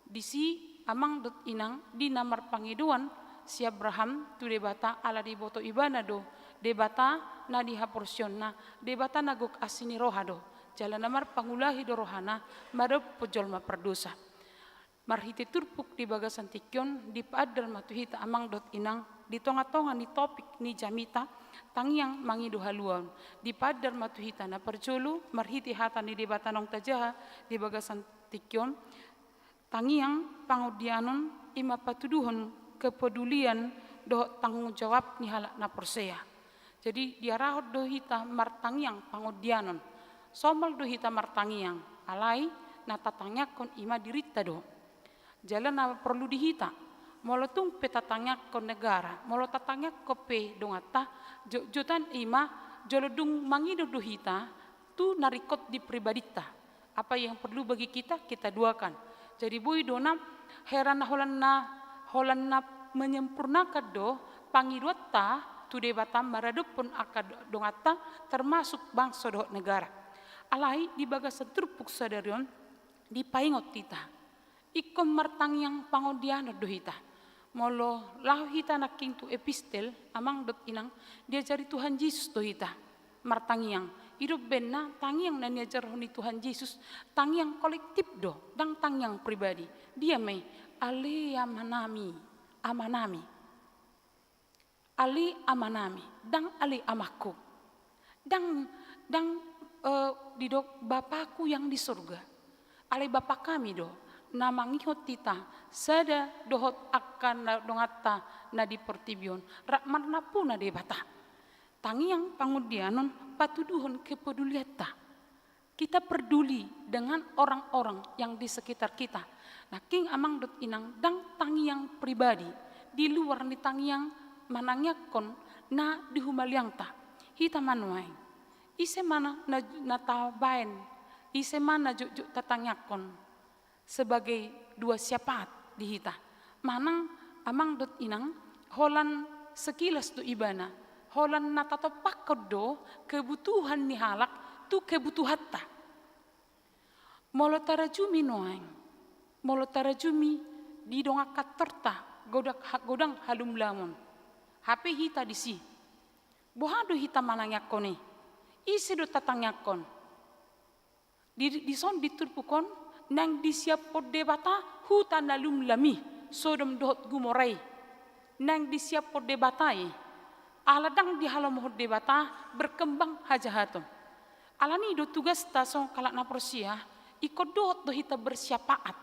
Disi amang dohot inang, di na marpangidoan si Abraham tu Debata, ala diboto ibana do Debata na di haporseaonna, Debata na gok asi ni roha do. Jala na marpangulahi do rohana maradophon jolma pardosa. Marhite turpuk di bagasan tingki on, dipaandar ma tu hita amang dohot inang, di tongatonga ni topik ni jamita, tangiang mangido haluaon. Dipaandar ma tu hita na parjolo, marhite hata ni Debata naung tajaha di bagasan tingki on, tangiang pangondianon i ma patuduhon kepedulian dohot tanggung jawab ni halak na porsea. Jadi, diarahon do hita martangiang pangondianon. Somal do hita martangiang, alai na tatangiangkon i ma dirinta do. Jala na porlu di hita, molo tung pe tatangiangkon negara, molo tatangiangkon pe donganta, jotjotan i ma jolo dung mangido do hita tu na ringkot di pribadinta. Apa yang perlu bagi kita, kita doakan. Jadi boi do na, hera na holan na, holan na menyempurnakan do pangidoanta tu Debata maradophon angka do-, donganta, termasuk bangso dohot negara. Alai di bagasan turpuk sadari on dipaingot hita. Ingkon martangiang pangondianon do hita. Molo laho hita nangkin tu epistel, amang dohot inang, diajari Tuhan Jesus do hita martangiang. I do baenna tangiang na niajarhon ni Tuhan Jesus, tangiang kolektif do, ndang tangiang pribadi. Dia ma i, ale Amanami, Amanami. Ale Amanami, ndang ale Amangku. Ndang, ndang, eh, didok Bapakku yang di surga. Ale Bapa kami do, na mangihut hita, sada dohot angka na donganta na di portibi on, rap marnampuna Debata. Tangiang pangondianon patuduhon kepedulianta. Kita peduli dengan orang-orang yang di sekitar kita. Nangkin amang dohot inang, ndang tangiang pribadi, di luar ni tangiang manangiangkon na di humaliangta. Hita ma nuaeng. Ise ma na, na, na tabaen, ise ma na jotjot tatangiangkon sebagai dua syafaat di hita. Manang amang dohot inang, holan sekilas do ibana, holan na tatompakkon do kebutuhan ni halak tu kebutuhanta. Molo tarajumi nuaeng, molo tarajumi di dongan kantorta godang ha-, godang halumlamon. Hape hita disi. Boha do hita manangiangkon i? Ise do tatangiangkon? Di, dison di turpuk on, naeng disiaphon Debata huta na lumlam i, Sodom dohot Gomora i. Naeng disiaphon Debata i. Ala ndang dihalomohon Debata berkembang hajahaton. Alani do tugasta songon halak na porsea, ingkon dohot do hita bersyafaat.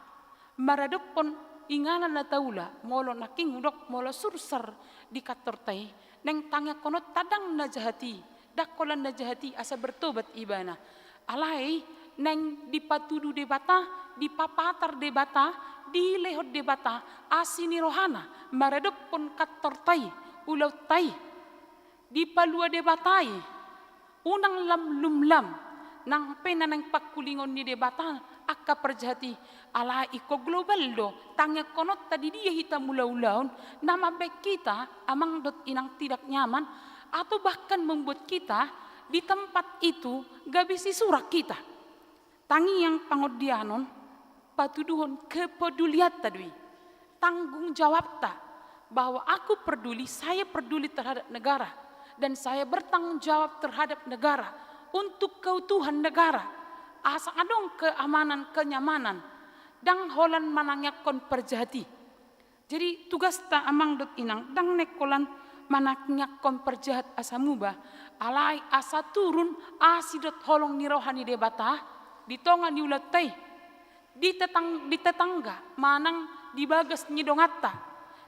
Maradophon inganan na taula, molo nangkin hudok molo sursar di kantorta i, naeng tangiangkononta ndang na jahat i, ndang holan na jahat i asa bertobat ibana. Alai naeng dipatudu Debata, dipapatar Debata, dilehon Debata asi ni rohana maradophon kantorta i, ulaonta i. Dipalua Debata i, unang lam lumlam, nang pe na naeng pangkulingon ni Debata angka parjahat i. Alai ingkon global do tangiangkononta di dia hita mangula ulaon, na mambahen hita, amang dohot inang, tidak nyaman, atau bahkan membuat kita di tempat itu gabe sisurak hita. Tangiang pangondianon patuduhon kepedulianta do i, tanggung jawabta, bahwa aku peduli, saya peduli terhadap negara, dan saya bertanggung jawab terhadap negara, untuk keutuhan negara, asa adong keamanan, kenyamanan, ndang holan manangiangkon parjahat i. Jadi tugasta, amang dohot inang, ndang naeng holan manangiangkon parjahat asa muba, alai asa turun asi dohot holong ni roha ni Debata di tonga ni ulaonta i, di tetang-, di tetangga manang di bagas ni donganta.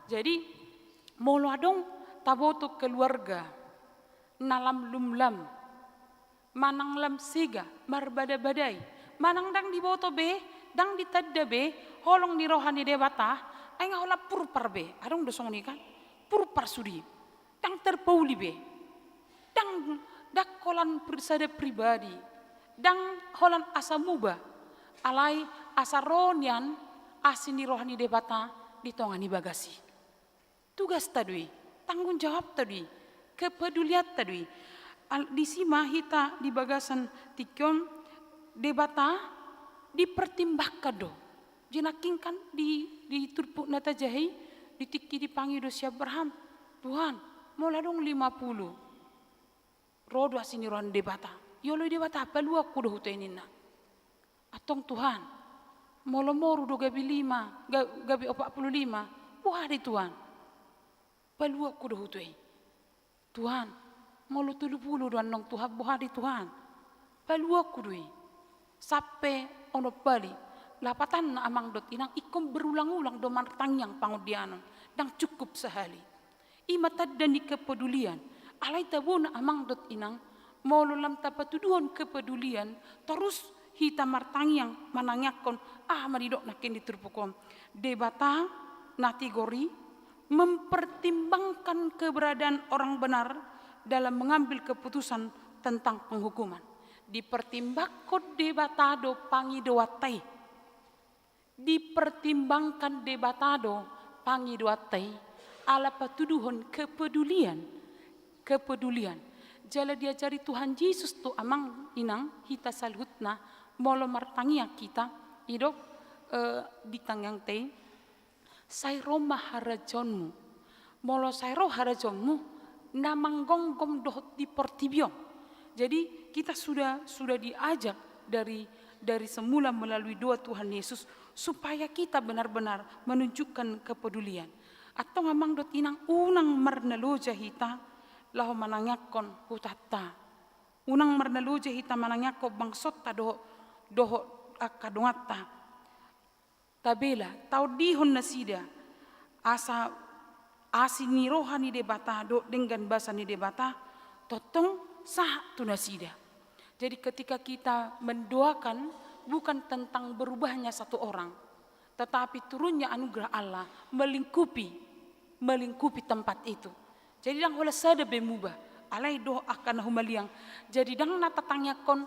Jadi molo adong taboto keluarga na lam lumlam, manang lam sega, marbadabadai, manang ndang diboto be, ndang ditanda be holong ni roha ni Debata, ai nga holan purpar be, adong do songon i kan, purpar sude, ndang tarpauli be, ndang, ndang holan pri-, sada pribadi, ndang holan asa muba, alai asa ro nian asi ni roha ni Debata di tonga ni bagas i. Tugasta do i, tanggung jawabta do i, kepedulianta do i. Al-, disi ma hita di bagasan tingki on, Debata dipertimbangkan do. Jadi nangkin kan di, di turpuk na tajaha i, di tingki dipangido si Abraham, Tuhan, molo adong lima puluh, ro do asi ni roha ni Debata. Dioloi Debata, paluahon do huta i ninna. Antong Tuhan, molo moru do gabe lima, ga-, gabe opat puluh lima, boha do i Tuhan? Paluahon do huta i. Tuhan, molo tolu puluh do annon Tuhan, boha do i Tuhan? Paluahon do i. Sampe onom pali, lapatanna amang dohot inang, ingkon berulang-ulang do martangiang pangondianon, ndang cukup sahali. I ma tanda ni kepedulian. Alai tabona amang dohot inang, molo lam tapatuduhon kepedulian, torus hita martangiang, manangiangkon, aha ma didok nangkin di turpuk on? Debata na tigor i mempertimbangkan keberadaan orang benar dalam mengambil keputusan tentang penghukuman. Dipertimbangkon Debata do pangidoanta i. Dipertimbangkan Debata do pangidoanta i, ala patuduhon kepedulian, kepedulian. Jala diajari Tuhan Jesus tu amang inang hita saluhutna, molo martangiang hita, didok, eh, di tangiangta i, sai ro ma harajaonmu. Molo sai ro harajaonmu, na manggomgom dohot di portibi on. Jadi kita sudah, sudah diajak dari, dari semula melalui doa Tuhan Yesus supaya kita benar-benar menunjukkan kepedulian. Antong amang dohot inang, unang marnaloja hita laho manangiangkon hutanta. Unang marnaloja hita manangiangkon bangsonta dohot, dohot angka donganta. Tabela, taondihon nasida, asa asi ni roha ni Debata dohot denggan basa ni Debata tongtong sahat tu nasida. Jadi ketika kita mendoakan, bukan tentang berubahnya satu orang, tetapi turunnya anugerah Allah melingkupi, melingkupi tempat itu. Jadi ndang holan sada be muba, alai dohot angka na humaliang. Jadi ndang na tatangiangkon,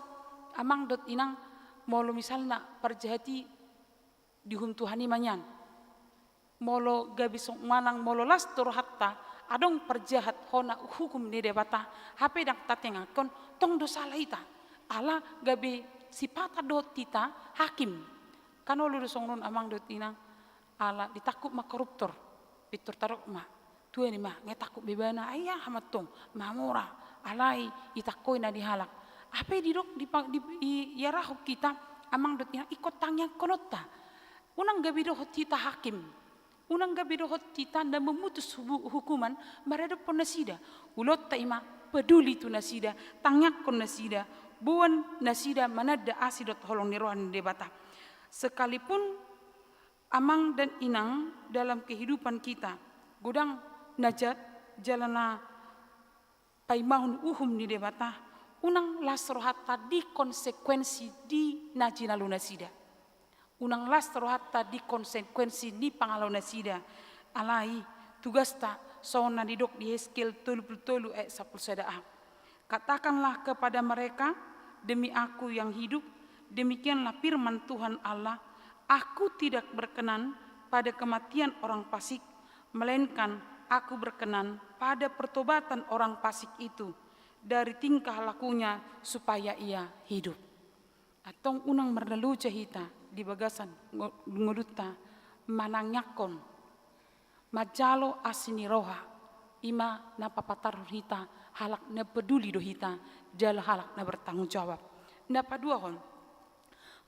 amang dohot inang, molo misalna parjahat i, dihum Tuhan i ma nian. Molo gabe song manang molo las do rohanta, adong parjahat hona hukum ni Debata, hape ndang tatangiangkon, tong do sala hita. Ala gabe sipata dohot hita hakim. Kan olo do songon on amang dohot inang, ala ditangkup ma koruptor, pintor tadok ma. Tuan i ma, nga ditangkup be ibana, ai aha ma tong, mamora, alai ditangkoi na di halak. Hape didok di pa-, di, i, iarahon hita, amang dohot inang, ingkon tangiangkononta. Unang gabe dohot hita hakim. Unang gabe dohot hita na memutus hubu-, hukuman maradophon nasida. Ulaonta i ma peduli tu nasida, tangiangkon nasida, boan nasida mananda asi dohot holong ni roha ni Debata. Sekalipun amang dan inang dalam kehidupan kita, godang na jat jala na paimahon uhum ni Debata, Unang las rohanta di konsekuensi di na jinalo nasida. Unang las rohanta di konsekuensi ni pangalo nasida. Alai tugasta songon na nidok di Heskel tolu pulu tolu ayat sampulu sada a. Katakanlah kepada mereka, "Demi Aku yang hidup, demikianlah firman Tuhan Allah, Aku tidak berkenan pada kematian orang fasik, melainkan Aku berkenan pada pertobatan orang fasik itu, dari tingkah lakunya supaya ia hidup." Antong unang marnaloja hita di bagasan ngo-, ngolunta manangiangkon, manjalo asi ni roha, i ma na papatarhon hita halak na peduli do hita, jala halak na bertanggung jawab. Na paduahon,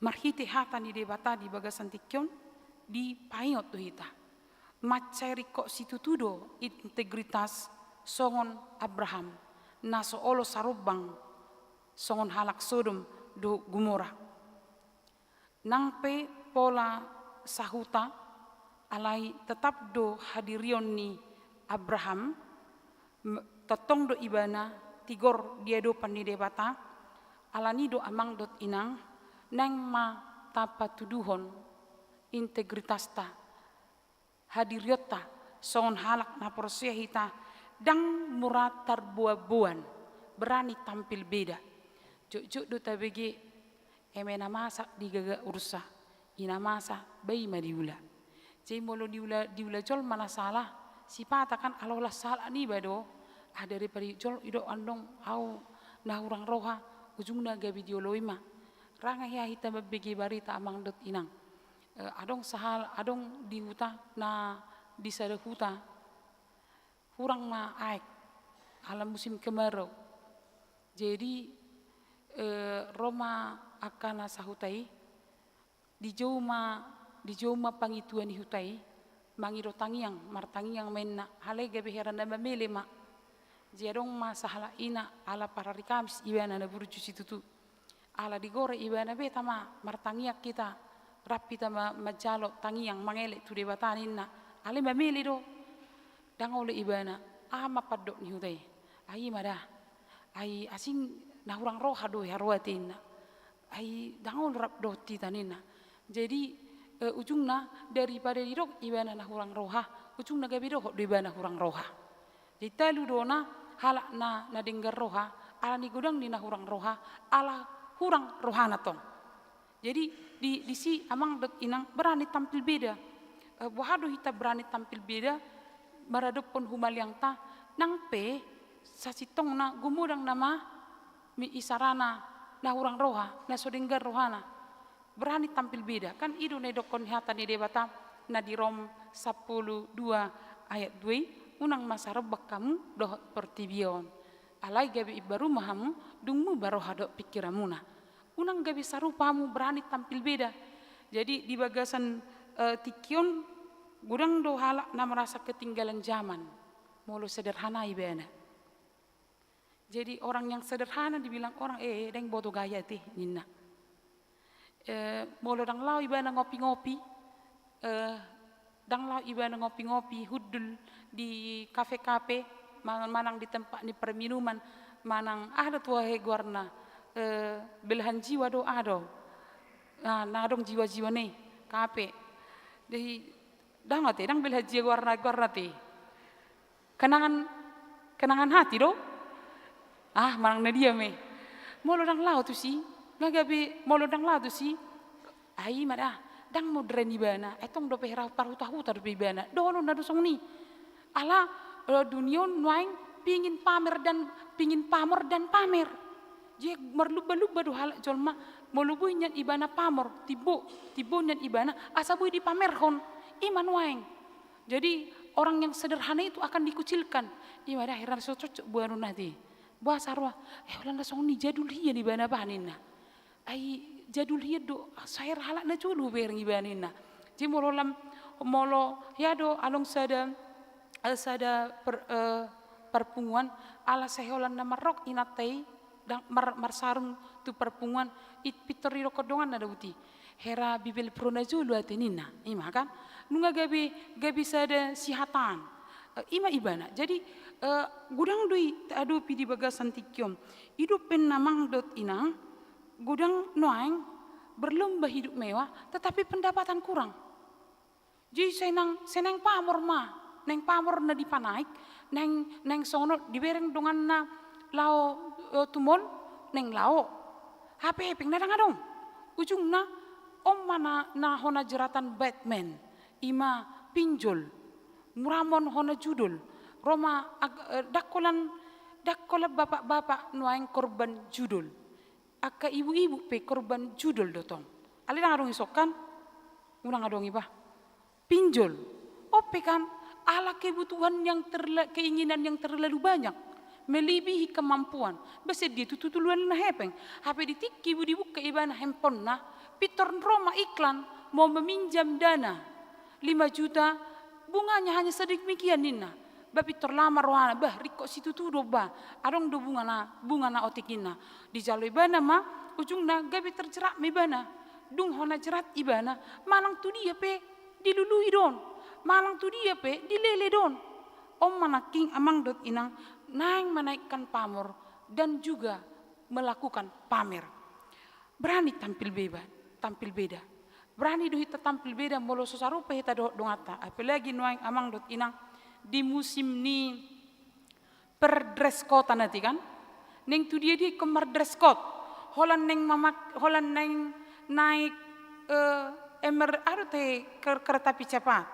marhite hata ni Debata di bagasan tingki on, dipaingot do hita. Mansai ringkot situtu do integritas songon Abraham, na so olo sarombang songon halak Sodom dohot Gomora. Nang pe pola sahuta, alai tetap do hadirion ni Abraham, m-, tongtong do ibana tigor di adopan ni Debata. Alani do amang dohot inang, naeng ma tapatuduhon integritasta, hadirionta songon halak na porsea hita, ndang mura tarboanboan, berani tampil beda. Jotjot do tabege, eme na masa digaga ursa, i na masa bai ma diula. Jadi molo diula, diula jolma na sala, sipata kan ala holan sala niba do. Ah, daripada jol idok andong au na hurang roha, ujungna gabe dioloi ma. Ranga hea hita mambege barita amang dohot inang. Eh, adong sahal, adong di huta, na di sada huta, hurang ma aek, ala musim kemarau. Jadi, eh, ro ma angka na sahuta i, dijou ma, dijou ma pangitua ni huta i, mangido tangiang, martangiang ma inna, alai gabe hera na mamele ma. Jadi adong ma sahalak ina, ala parari Kamis ibana na burju situtu. Ala digore ibana, "Be tama, martangiang hita, rap hita ma-, manjalo tangiang, mangelek tu Debata," ninna. Alai mamele do. Ndang olo ibana, aha ma pandok ni huta i? Ai i ma da. Ai asing na hurang roha do i haroa te inna. Ai ndang olo rap dohot hita ninna. Jadi, eh, ujungna daripada didok ibana na hurang roha, ujungna gabe dohot do ibana hurang roha. Jadi talu do na halak na, na denggan roha, ala ni godang ni na hurang roha, ala hurang rohana tong. Jadi di, disi amang dohot inang berani tampil beda. Eh, boha do hita berani tampil beda maradophon humaliangta, nang pe sasintongna gumodang nama mi isarana na hurang roha, na so denggan rohana. Berani tampil beda. Kan i do na didokkon ni hata ni Debata na di Rom sampulu dua ayat dua i, "Unang ma sarombang hamu dohot portibi on. Alai gabe imbaru ma hamu dung muba roha dohot pingkiranmuna." Unang gabe sarupa hamu, berani tampil beda. Jadi di bagasan, eh, tingki on godang do halak na merasa ketinggalan zaman molo sederhana ibana. Jadi orang yang sederhana dibilang orang, "Eh, ndang boto gaya te," ninna. Eh, molo ndang laho ibana ngopi-ngopi, eh, ndang laho ibana ngopi-ngopi, hundul di kafe-kafe, ma-, manang di tempat ni perminuman, manang aha do tu, eh, goarna, eh, belahan jiwa do, aha do. Nah, na adong jiwa-jiwa ni kafe. Jadi, ndang ate, ndang belahan jiwa goarna, goarna te. Kenangan, kenangan hati do? Ah, manang na dia me. Molo ndang laho tusi, nga gabe molo ndang laho tusi, ai ma da, ndang modern ibana, ai tong dope hera parhuta-huta dope ibana. Dohonon na do songon i. Ala, eh, dunia on nuaeng pingin pamer dan, pingin pamor dan pamer. Jadi marlumba-lumba do halak jolma, molo boi nian ibana pamor, timbo, timbo nian ibana, asa boi dipamerhon. I ma nuaeng. Jadi, orang yang sederhana itu akan dikucilkan. I ma da, hera so cocok boanonna te. Boasa roa, eh, holan na songon i, jadul hian ibana bah ninna. Ai jadul hian do, sai hera halak na jolo hubereng ibana ninna. Jadi molo lam, molo hea do adong sada, eh, sada per-, eh, parpunguan, ala sai holan na marrok inanta i, ndang mar-, marsarung tu parpunguan, i pintor didokkon donganna do uti. Hera Bibelvrouw na jolo ate ninna, i ma kan? Nunga gabe, gabe sada sihataan. Eh, ima ibana. Jadi, eh, godang do i taadopi di bagasan tingki on. I do umbahen amang dohot inang, godang nuaeng berlomba hidup mewah, tetapi pendapatan kurang. Jadi sai nang, sai naeng pamor ma, naeng pamor na dipanaek, naeng, naeng songon on dibereng donganna laho, eh, tu mall, naeng laho. Hape hepeng na ndang adong. Ujungna, on ma na, na hona jeratan Batman, ima pinjol, muramon hona judul, ro ma ag-, eh, ndang holan, ndang holan bapak-bapak nuaeng korban judul. Angka ibu-ibu pe korban judul do tong. Alai ndang adong isongkan, unang adong iba. Pinjol. On pe kan, ala kebutuhan yang terla-, keinginan yang terlalu banyak, melebihi kemampuan. Ba sian dia tutu tu luan na hepeng. Hape di tingki dibuka ibana handphonena, pintor ro ma iklan, mau meminjam dana lima juta, bunganya hanya sedemikian ninna. Ba pintor lama rohana, bah, ringkot situtu do ba, adong do bunga na, bunga na otik ninna. Dijalo ibana ma, ujungna gabe terjerat ma ibana. Dung hona jerat ibana, manang tu dia pe dilului do on, manang tu dia pe dilele do on. On ma nangkin amang dohot inang, naeng menaikkan pamor dan juga melakukan pamer. Berani tampil beba, tampil beda. Berani do hita tampil beda molo so sarupa hita dohot donganta. Apalagi nuaeng amang dohot inang, di musim ni per-dress code-an ate kan. Naeng tu dia dia ingkon mar-dress code. Holan naeng mamak-, holan naeng naek, eh, emer-, aha do ate, ker-, kereta api cepat.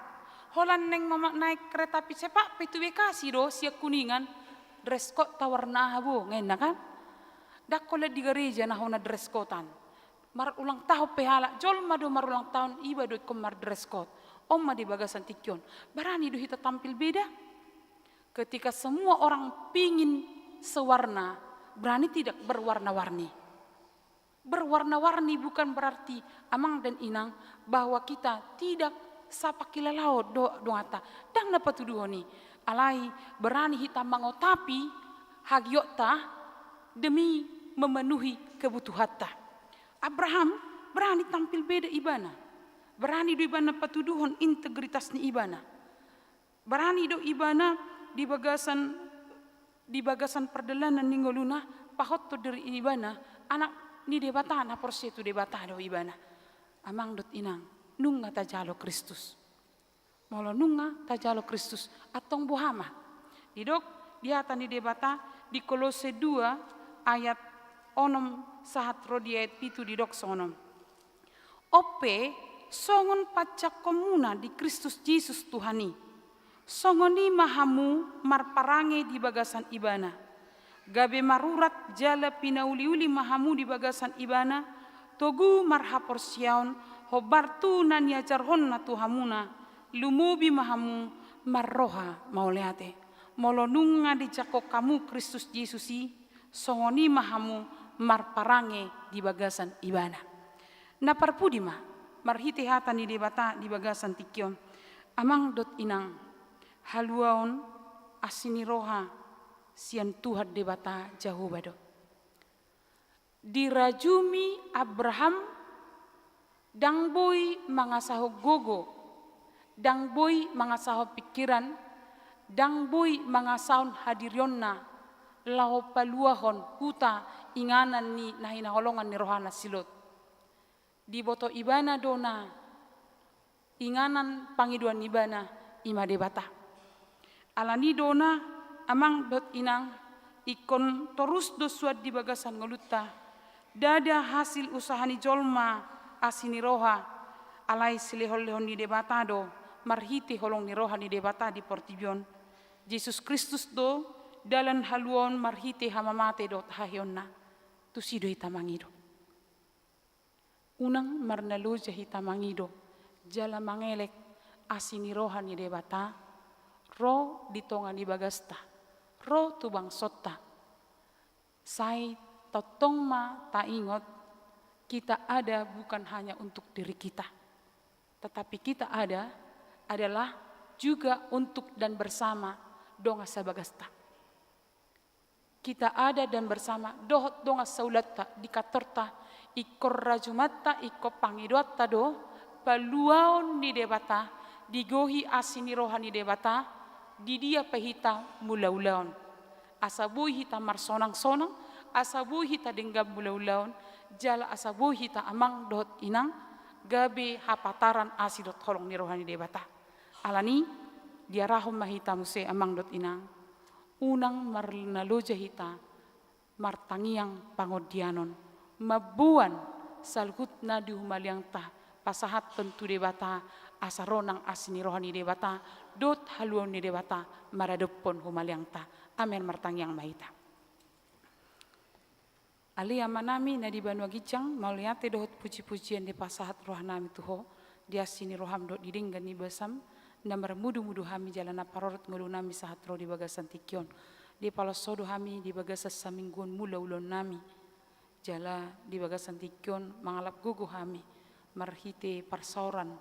Holan naeng mamak-, naek kereta api cepat pe tu Bekasi do sian Kuningan. Dress code-ta warna aha bo, ninna kan. Ndang holan di gareja na hona dress code-an. Marulang tahun pe halak, jolma do marulang tahun, iba do ingkon mar-dress code. On ma di bagasan tingki on. Berani do hita tampil beda. Ketika semua orang pingin sewarna, berani tidak berwarna-warni. Berwarna-warni bukan berarti, amang dan inang, bahwa kita tidak sapa kilalaon do-, donganta. Ndang na patuduhon i. Alai berani hita mangotapi hagiotta demi memenuhi kebutuhanta. Abraham berani tampil beda ibana. Berani do ibana patuduhon integritas ni ibana. Barani do ibana di bagasan, di bagasan pardalanan ni ngoluna, pahothon diri ibana anak ni Debata, na porsea tu Debata do ibana. Amang dohot inang, nunga tajalo Kristus. Molo nunga tajalo Kristus, antong boha ma? Didok di hata ni Debata di Kolose dua ayat onom sahat ro di ayat pitu, didok songon on. On pe, songon panjangkonmuna di Kristus Jesus Tuhan i, songon i ma hamu marparange di bagasan ibana. Gabe marurat jala pinauliuli ma hamu di bagasan ibana, togu marhaporseaon, hombar tu na niajarhonna tu hamuna, lumobi ma hamu marroha mauliate. Molo nunga dijangkon hamu Kristus Jesus i, songon i ma hamu marparange di bagasan ibana. Na parpudi ma, marhite hata ni Debata di bagasan tingki on, amang dohot inang, haluaon asi ni roha sian Tuhan Debata Jahowa do. Dirajumi Abraham ndang boi mangasahon gogo, ndang boi mangasahon pingkiran, ndang boi mangasahon hadirionna, laho paluahon huta inganan ni na hinaholongan ni rohana si Lot. Diboto ibana do na inganan pangidoan ibana, i ma Debata. Alani do na, amang dohot inang, ingkon torus do suan di bagasan ngolunta. Ndada hasil usaha ni jolma asi ni roha, alai silehonlehon ni Debata do, marhite holong ni roha ni Debata di portibi on. Jesus Kristus do dalan haluaon marhite hamamate dohot haheonna. Tusi do hita mangido. Unang marnaloja hita mangido, jala mangelek asi ni roha ni Debata, ro di tonga ni bagasta, ro tu bangsonta. Sai tongtong ma taingot, kita ada bukan hanya untuk diri kita, tetapi kita ada adalah juga untuk dan bersama dongan sabagasta. Kita ada dan bersama dohot dongan saulatta di kantorta, ingkon rajumanta, ingkon pangidoanta do, paluaon ni Debata, digohi asi ni roha ni Debata, Di dia pe hita mangula ulaon, asa boi hita marsonang-sonang, asa boi hita denggan mangula ulaon, jala asa boi hita amang dohot inang gabe hapataran asi dohot holong ni roha ni Debata. Alani, diarahon ma hita muse amang dohot inang, unang marnaloja hita martangiang pangondianon, mamboan saluhutna di humaliangta pasahathon tu Debata, asa ro nang asi ni roha ni Debata dohot haluaon ni Debata maradophon humaliangta. Amen. Martangiang ma hita. Ale Amanami na di banua ginjang, mauliate dohot puji-pujian dipasahat rohanami tu Ho, di asi ni roham dohot di denggan ni basam, na marmudu-mudu hami jala na parorot ngolunami sahat ro di bagasan tingki on. Dipaloas Ho do hami di bagasan samingguon mula ulaonnami. Jala di bagasan tingki on mangalap gogo hami marhite parsaoran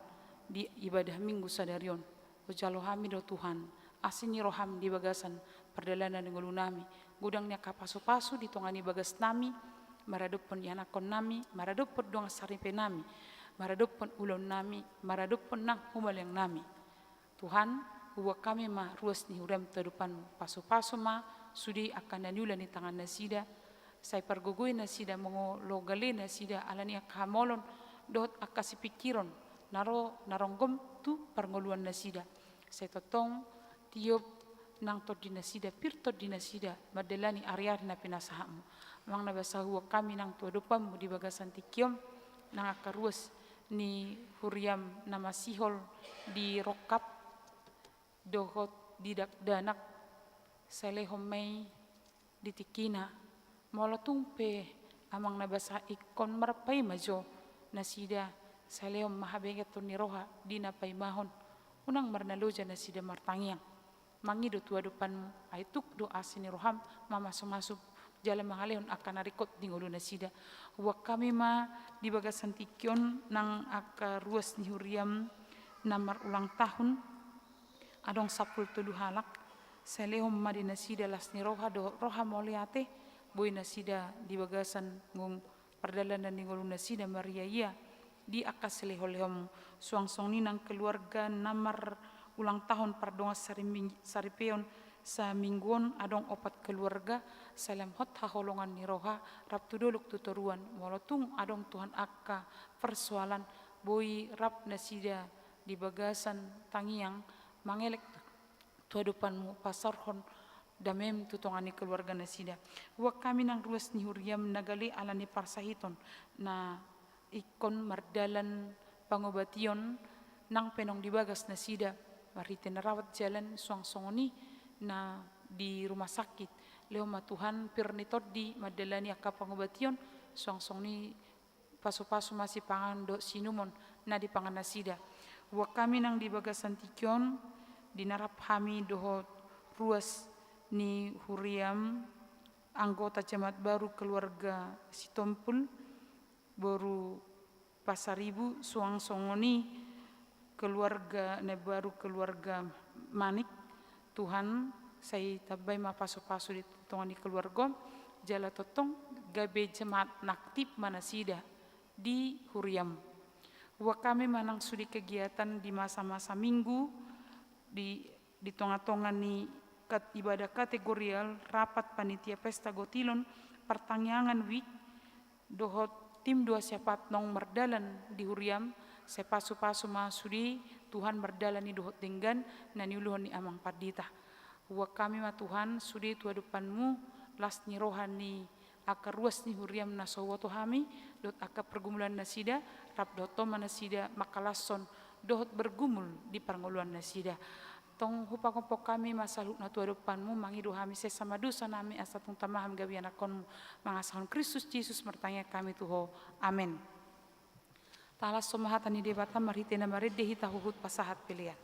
di ibadah Minggu sadari on. Hujalo hami do Tuhan, asi ni roham di bagasan pardalanan ni ngolunami, godang ni angka pasu-pasu di tonga ni bagasnami, maradophon ianakkonnami, maradophon dongan saripenami, maradophon ulaonnami, maradophon nang humaliangnami. Tuhan, huboan hami ma ruas ni huriam tu adopanmu. Pasu-pasu ma sude angka na niula ni tangan nasida. Sai pargogoi nasida, molo gale nasida ala ni angka hamaolon dohot angka sipingkiron na ro na ronggom tu parngoluan nasida. Sai tongtong tiop nang tondi nasida, pir tondi nasida mandalani ari-ari na pinasahatmu. Amang na basa, huboan hami nang tu adopanmu di bagasan tingki on nang angka ruas ni huriam na masihol di rongkap dohot di dakdanak, sai lehon ma i di tingkina. Molo tung pe amang na basa ingkon marpaima jo nasida, sai lehon ma habengeton ni roha di na paimahon. Unang marnaloja nasida martangiang. Mangido tu adopanmu, ai tuk do asi ni roham mamasu-masu jala mangalehon angka na ringkot di ngolu nasida. Huboan hami ma di bagasan tingki on nang angka ruas ni huriam na marulang tahun, adong sampulu tolu halak, sai lehon ma di nasida las ni roha dohot roha mauliate, boi nasida di bagasan ngolu pardalanan ni ngolu nasida maria-ia di angka silehon-lehonmu. Suang songon i nang keluarga na marulang tahun pardongan sariming-, saripeon saminggu on, adong opat keluarga, sai lam hot haholongan ni roha rap tu dolok tu toruan. Molo tung adong Tuhan angka persoalan, boi rap nasida di bagasan tangiang mangelek tu adopanmu, pasaorhon damem tu tonga ni keluarga nasida. Huboan hami nang ruas ni huriam na gale ala ni parsahiton na ingkon mardalan pangobation nang pe naung di bagas nasida, marhite na rawat jalan suang songon i na di rumah sakit. Lehon ma Tuhan pir ni tondi mandalani angka pangobation, suang songon i pasu-pasu ma sipanganon dohot siinumon na dipangan nasida. Huboan hami nang di bagasan tingki on, di na rap hami dohot ruas ni huriam, anggota jemaat baru keluarga Sitompul, boru Pasaribu, suang songon i keluarga na baru keluarga Manik. Tuhan, sai tambai ma pasu-pasu di tonga ni keluarga on, jala tongtong gabe jemaat na aktip ma nasida di huriam. Huboan hami ma nang sude kegiatan di masa-masa minggu di, di tonga-tonga ni kat-, ibadah kategorial, rapat panitia pesta gotilon, partangiangan wijk, dohot tim dua siapat naung mardalan di huriam, sai pasu-pasu ma sude Tuhan mardalan i dohot denggan na niuluhon ni amang pandita. Huboan hami ma Tuhan sude tu adopanmu las ni roha ni angka ruas ni huriam na so huboto hami, dohot angka pergumulan nasida, rap dohot on ma nasida mangkalashon dohot bergumul di parngoluan nasida. Tong hupagompon hami ma saluhutna tu adopanmu, mangido hami sesa ma dosanami asa tung tama hami gabe ianakkonmu, mangasahon Kristus Jesus martangiang hami tu ho. Amen. Talashon ma hata ni Debata marhite na marende hita huhut pasahat pelean.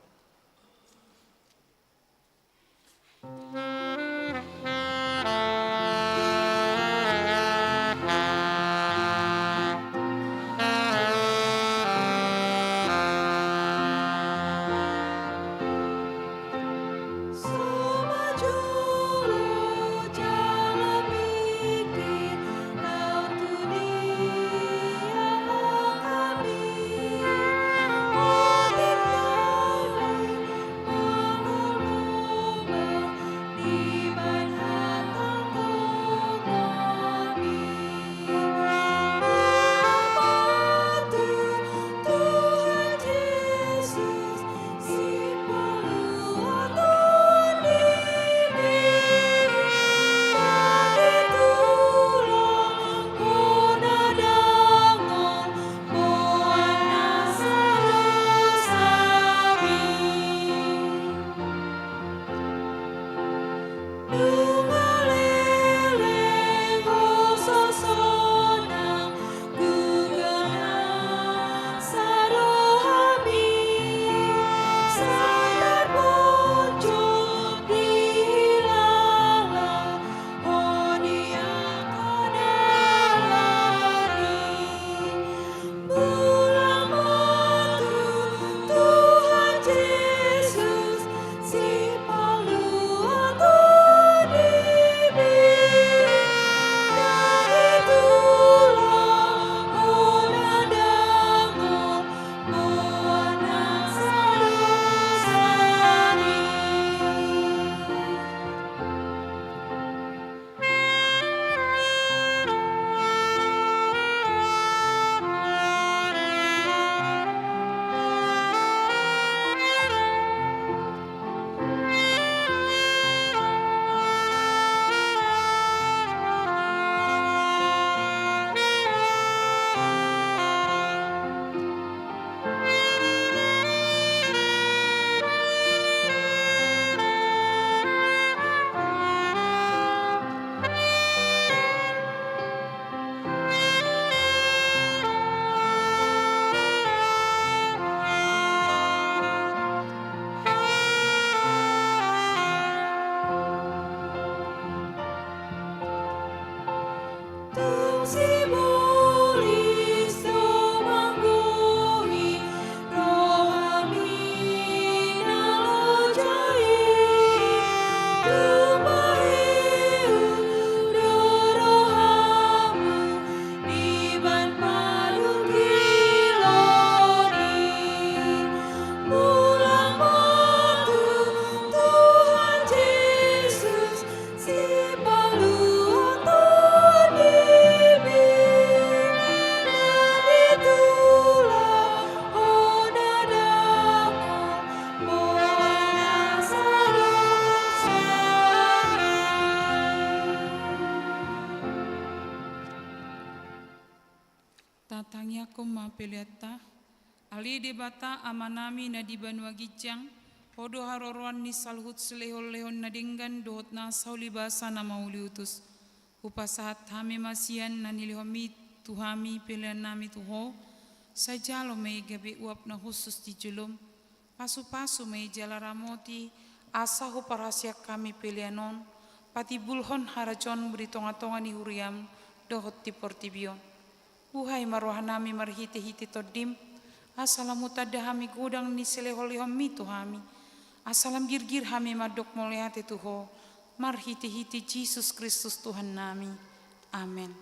Tangiangkon ma peleanta. Ale Debata Amanami na di banua ginjang, Ho do haroroan ni saluhut silehon-lehon na denggan dohot na sauli basa na mauliutus. Hupasahat hami ma sian na nilehonMi tu hami peleannami tu Ho, sai jalo ma i gabe uap na hushus di jolom, pasupasu ma i jala ramoti, asa huparhaseang hami pelean on patimbulhon harajaonMu di tonga-tonga ni huriaM dohot di portibi on. Buhai ma rohanami marhite-hite TondiM, asa lam hutanda hami godang ni silehon-lehonMi tu hami, asa lam girgir hami mandok mauliate tu Ho, marhite-hite Jesus Kristus Tuhannami. Amen.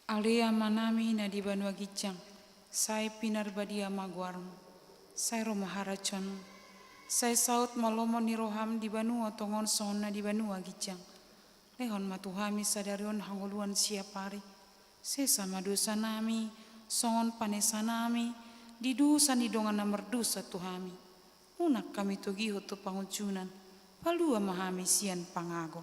Ale Amanami na di banua ginjang, sai pinarbadia ma goarMu, sai ro ma harajaonMu, sai saut ma lomo ni rohaM di banua tonga on songon na di banua ginjang. Lehon ma tu hami sadari on hangoluan siap ari. Sesa ma dosanami, songon panesanami di dosa ni dongan na mardosa tu hami. Unang hami togihon tu pangunjunan, palua ma hami sian pangago.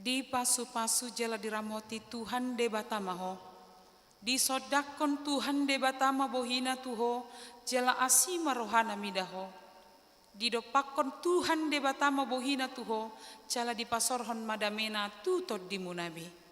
Dipasupasu jala diramoti Tuhan Debata ma ho. Disondangkon Tuhan Debata ma bohiNa tu ho, jala asi ma rohaNa mida ho. Didompakkon Tuhan Debata ma bohiNa tu ho, jala dipasorhon ma dameNa tu tondimuna be.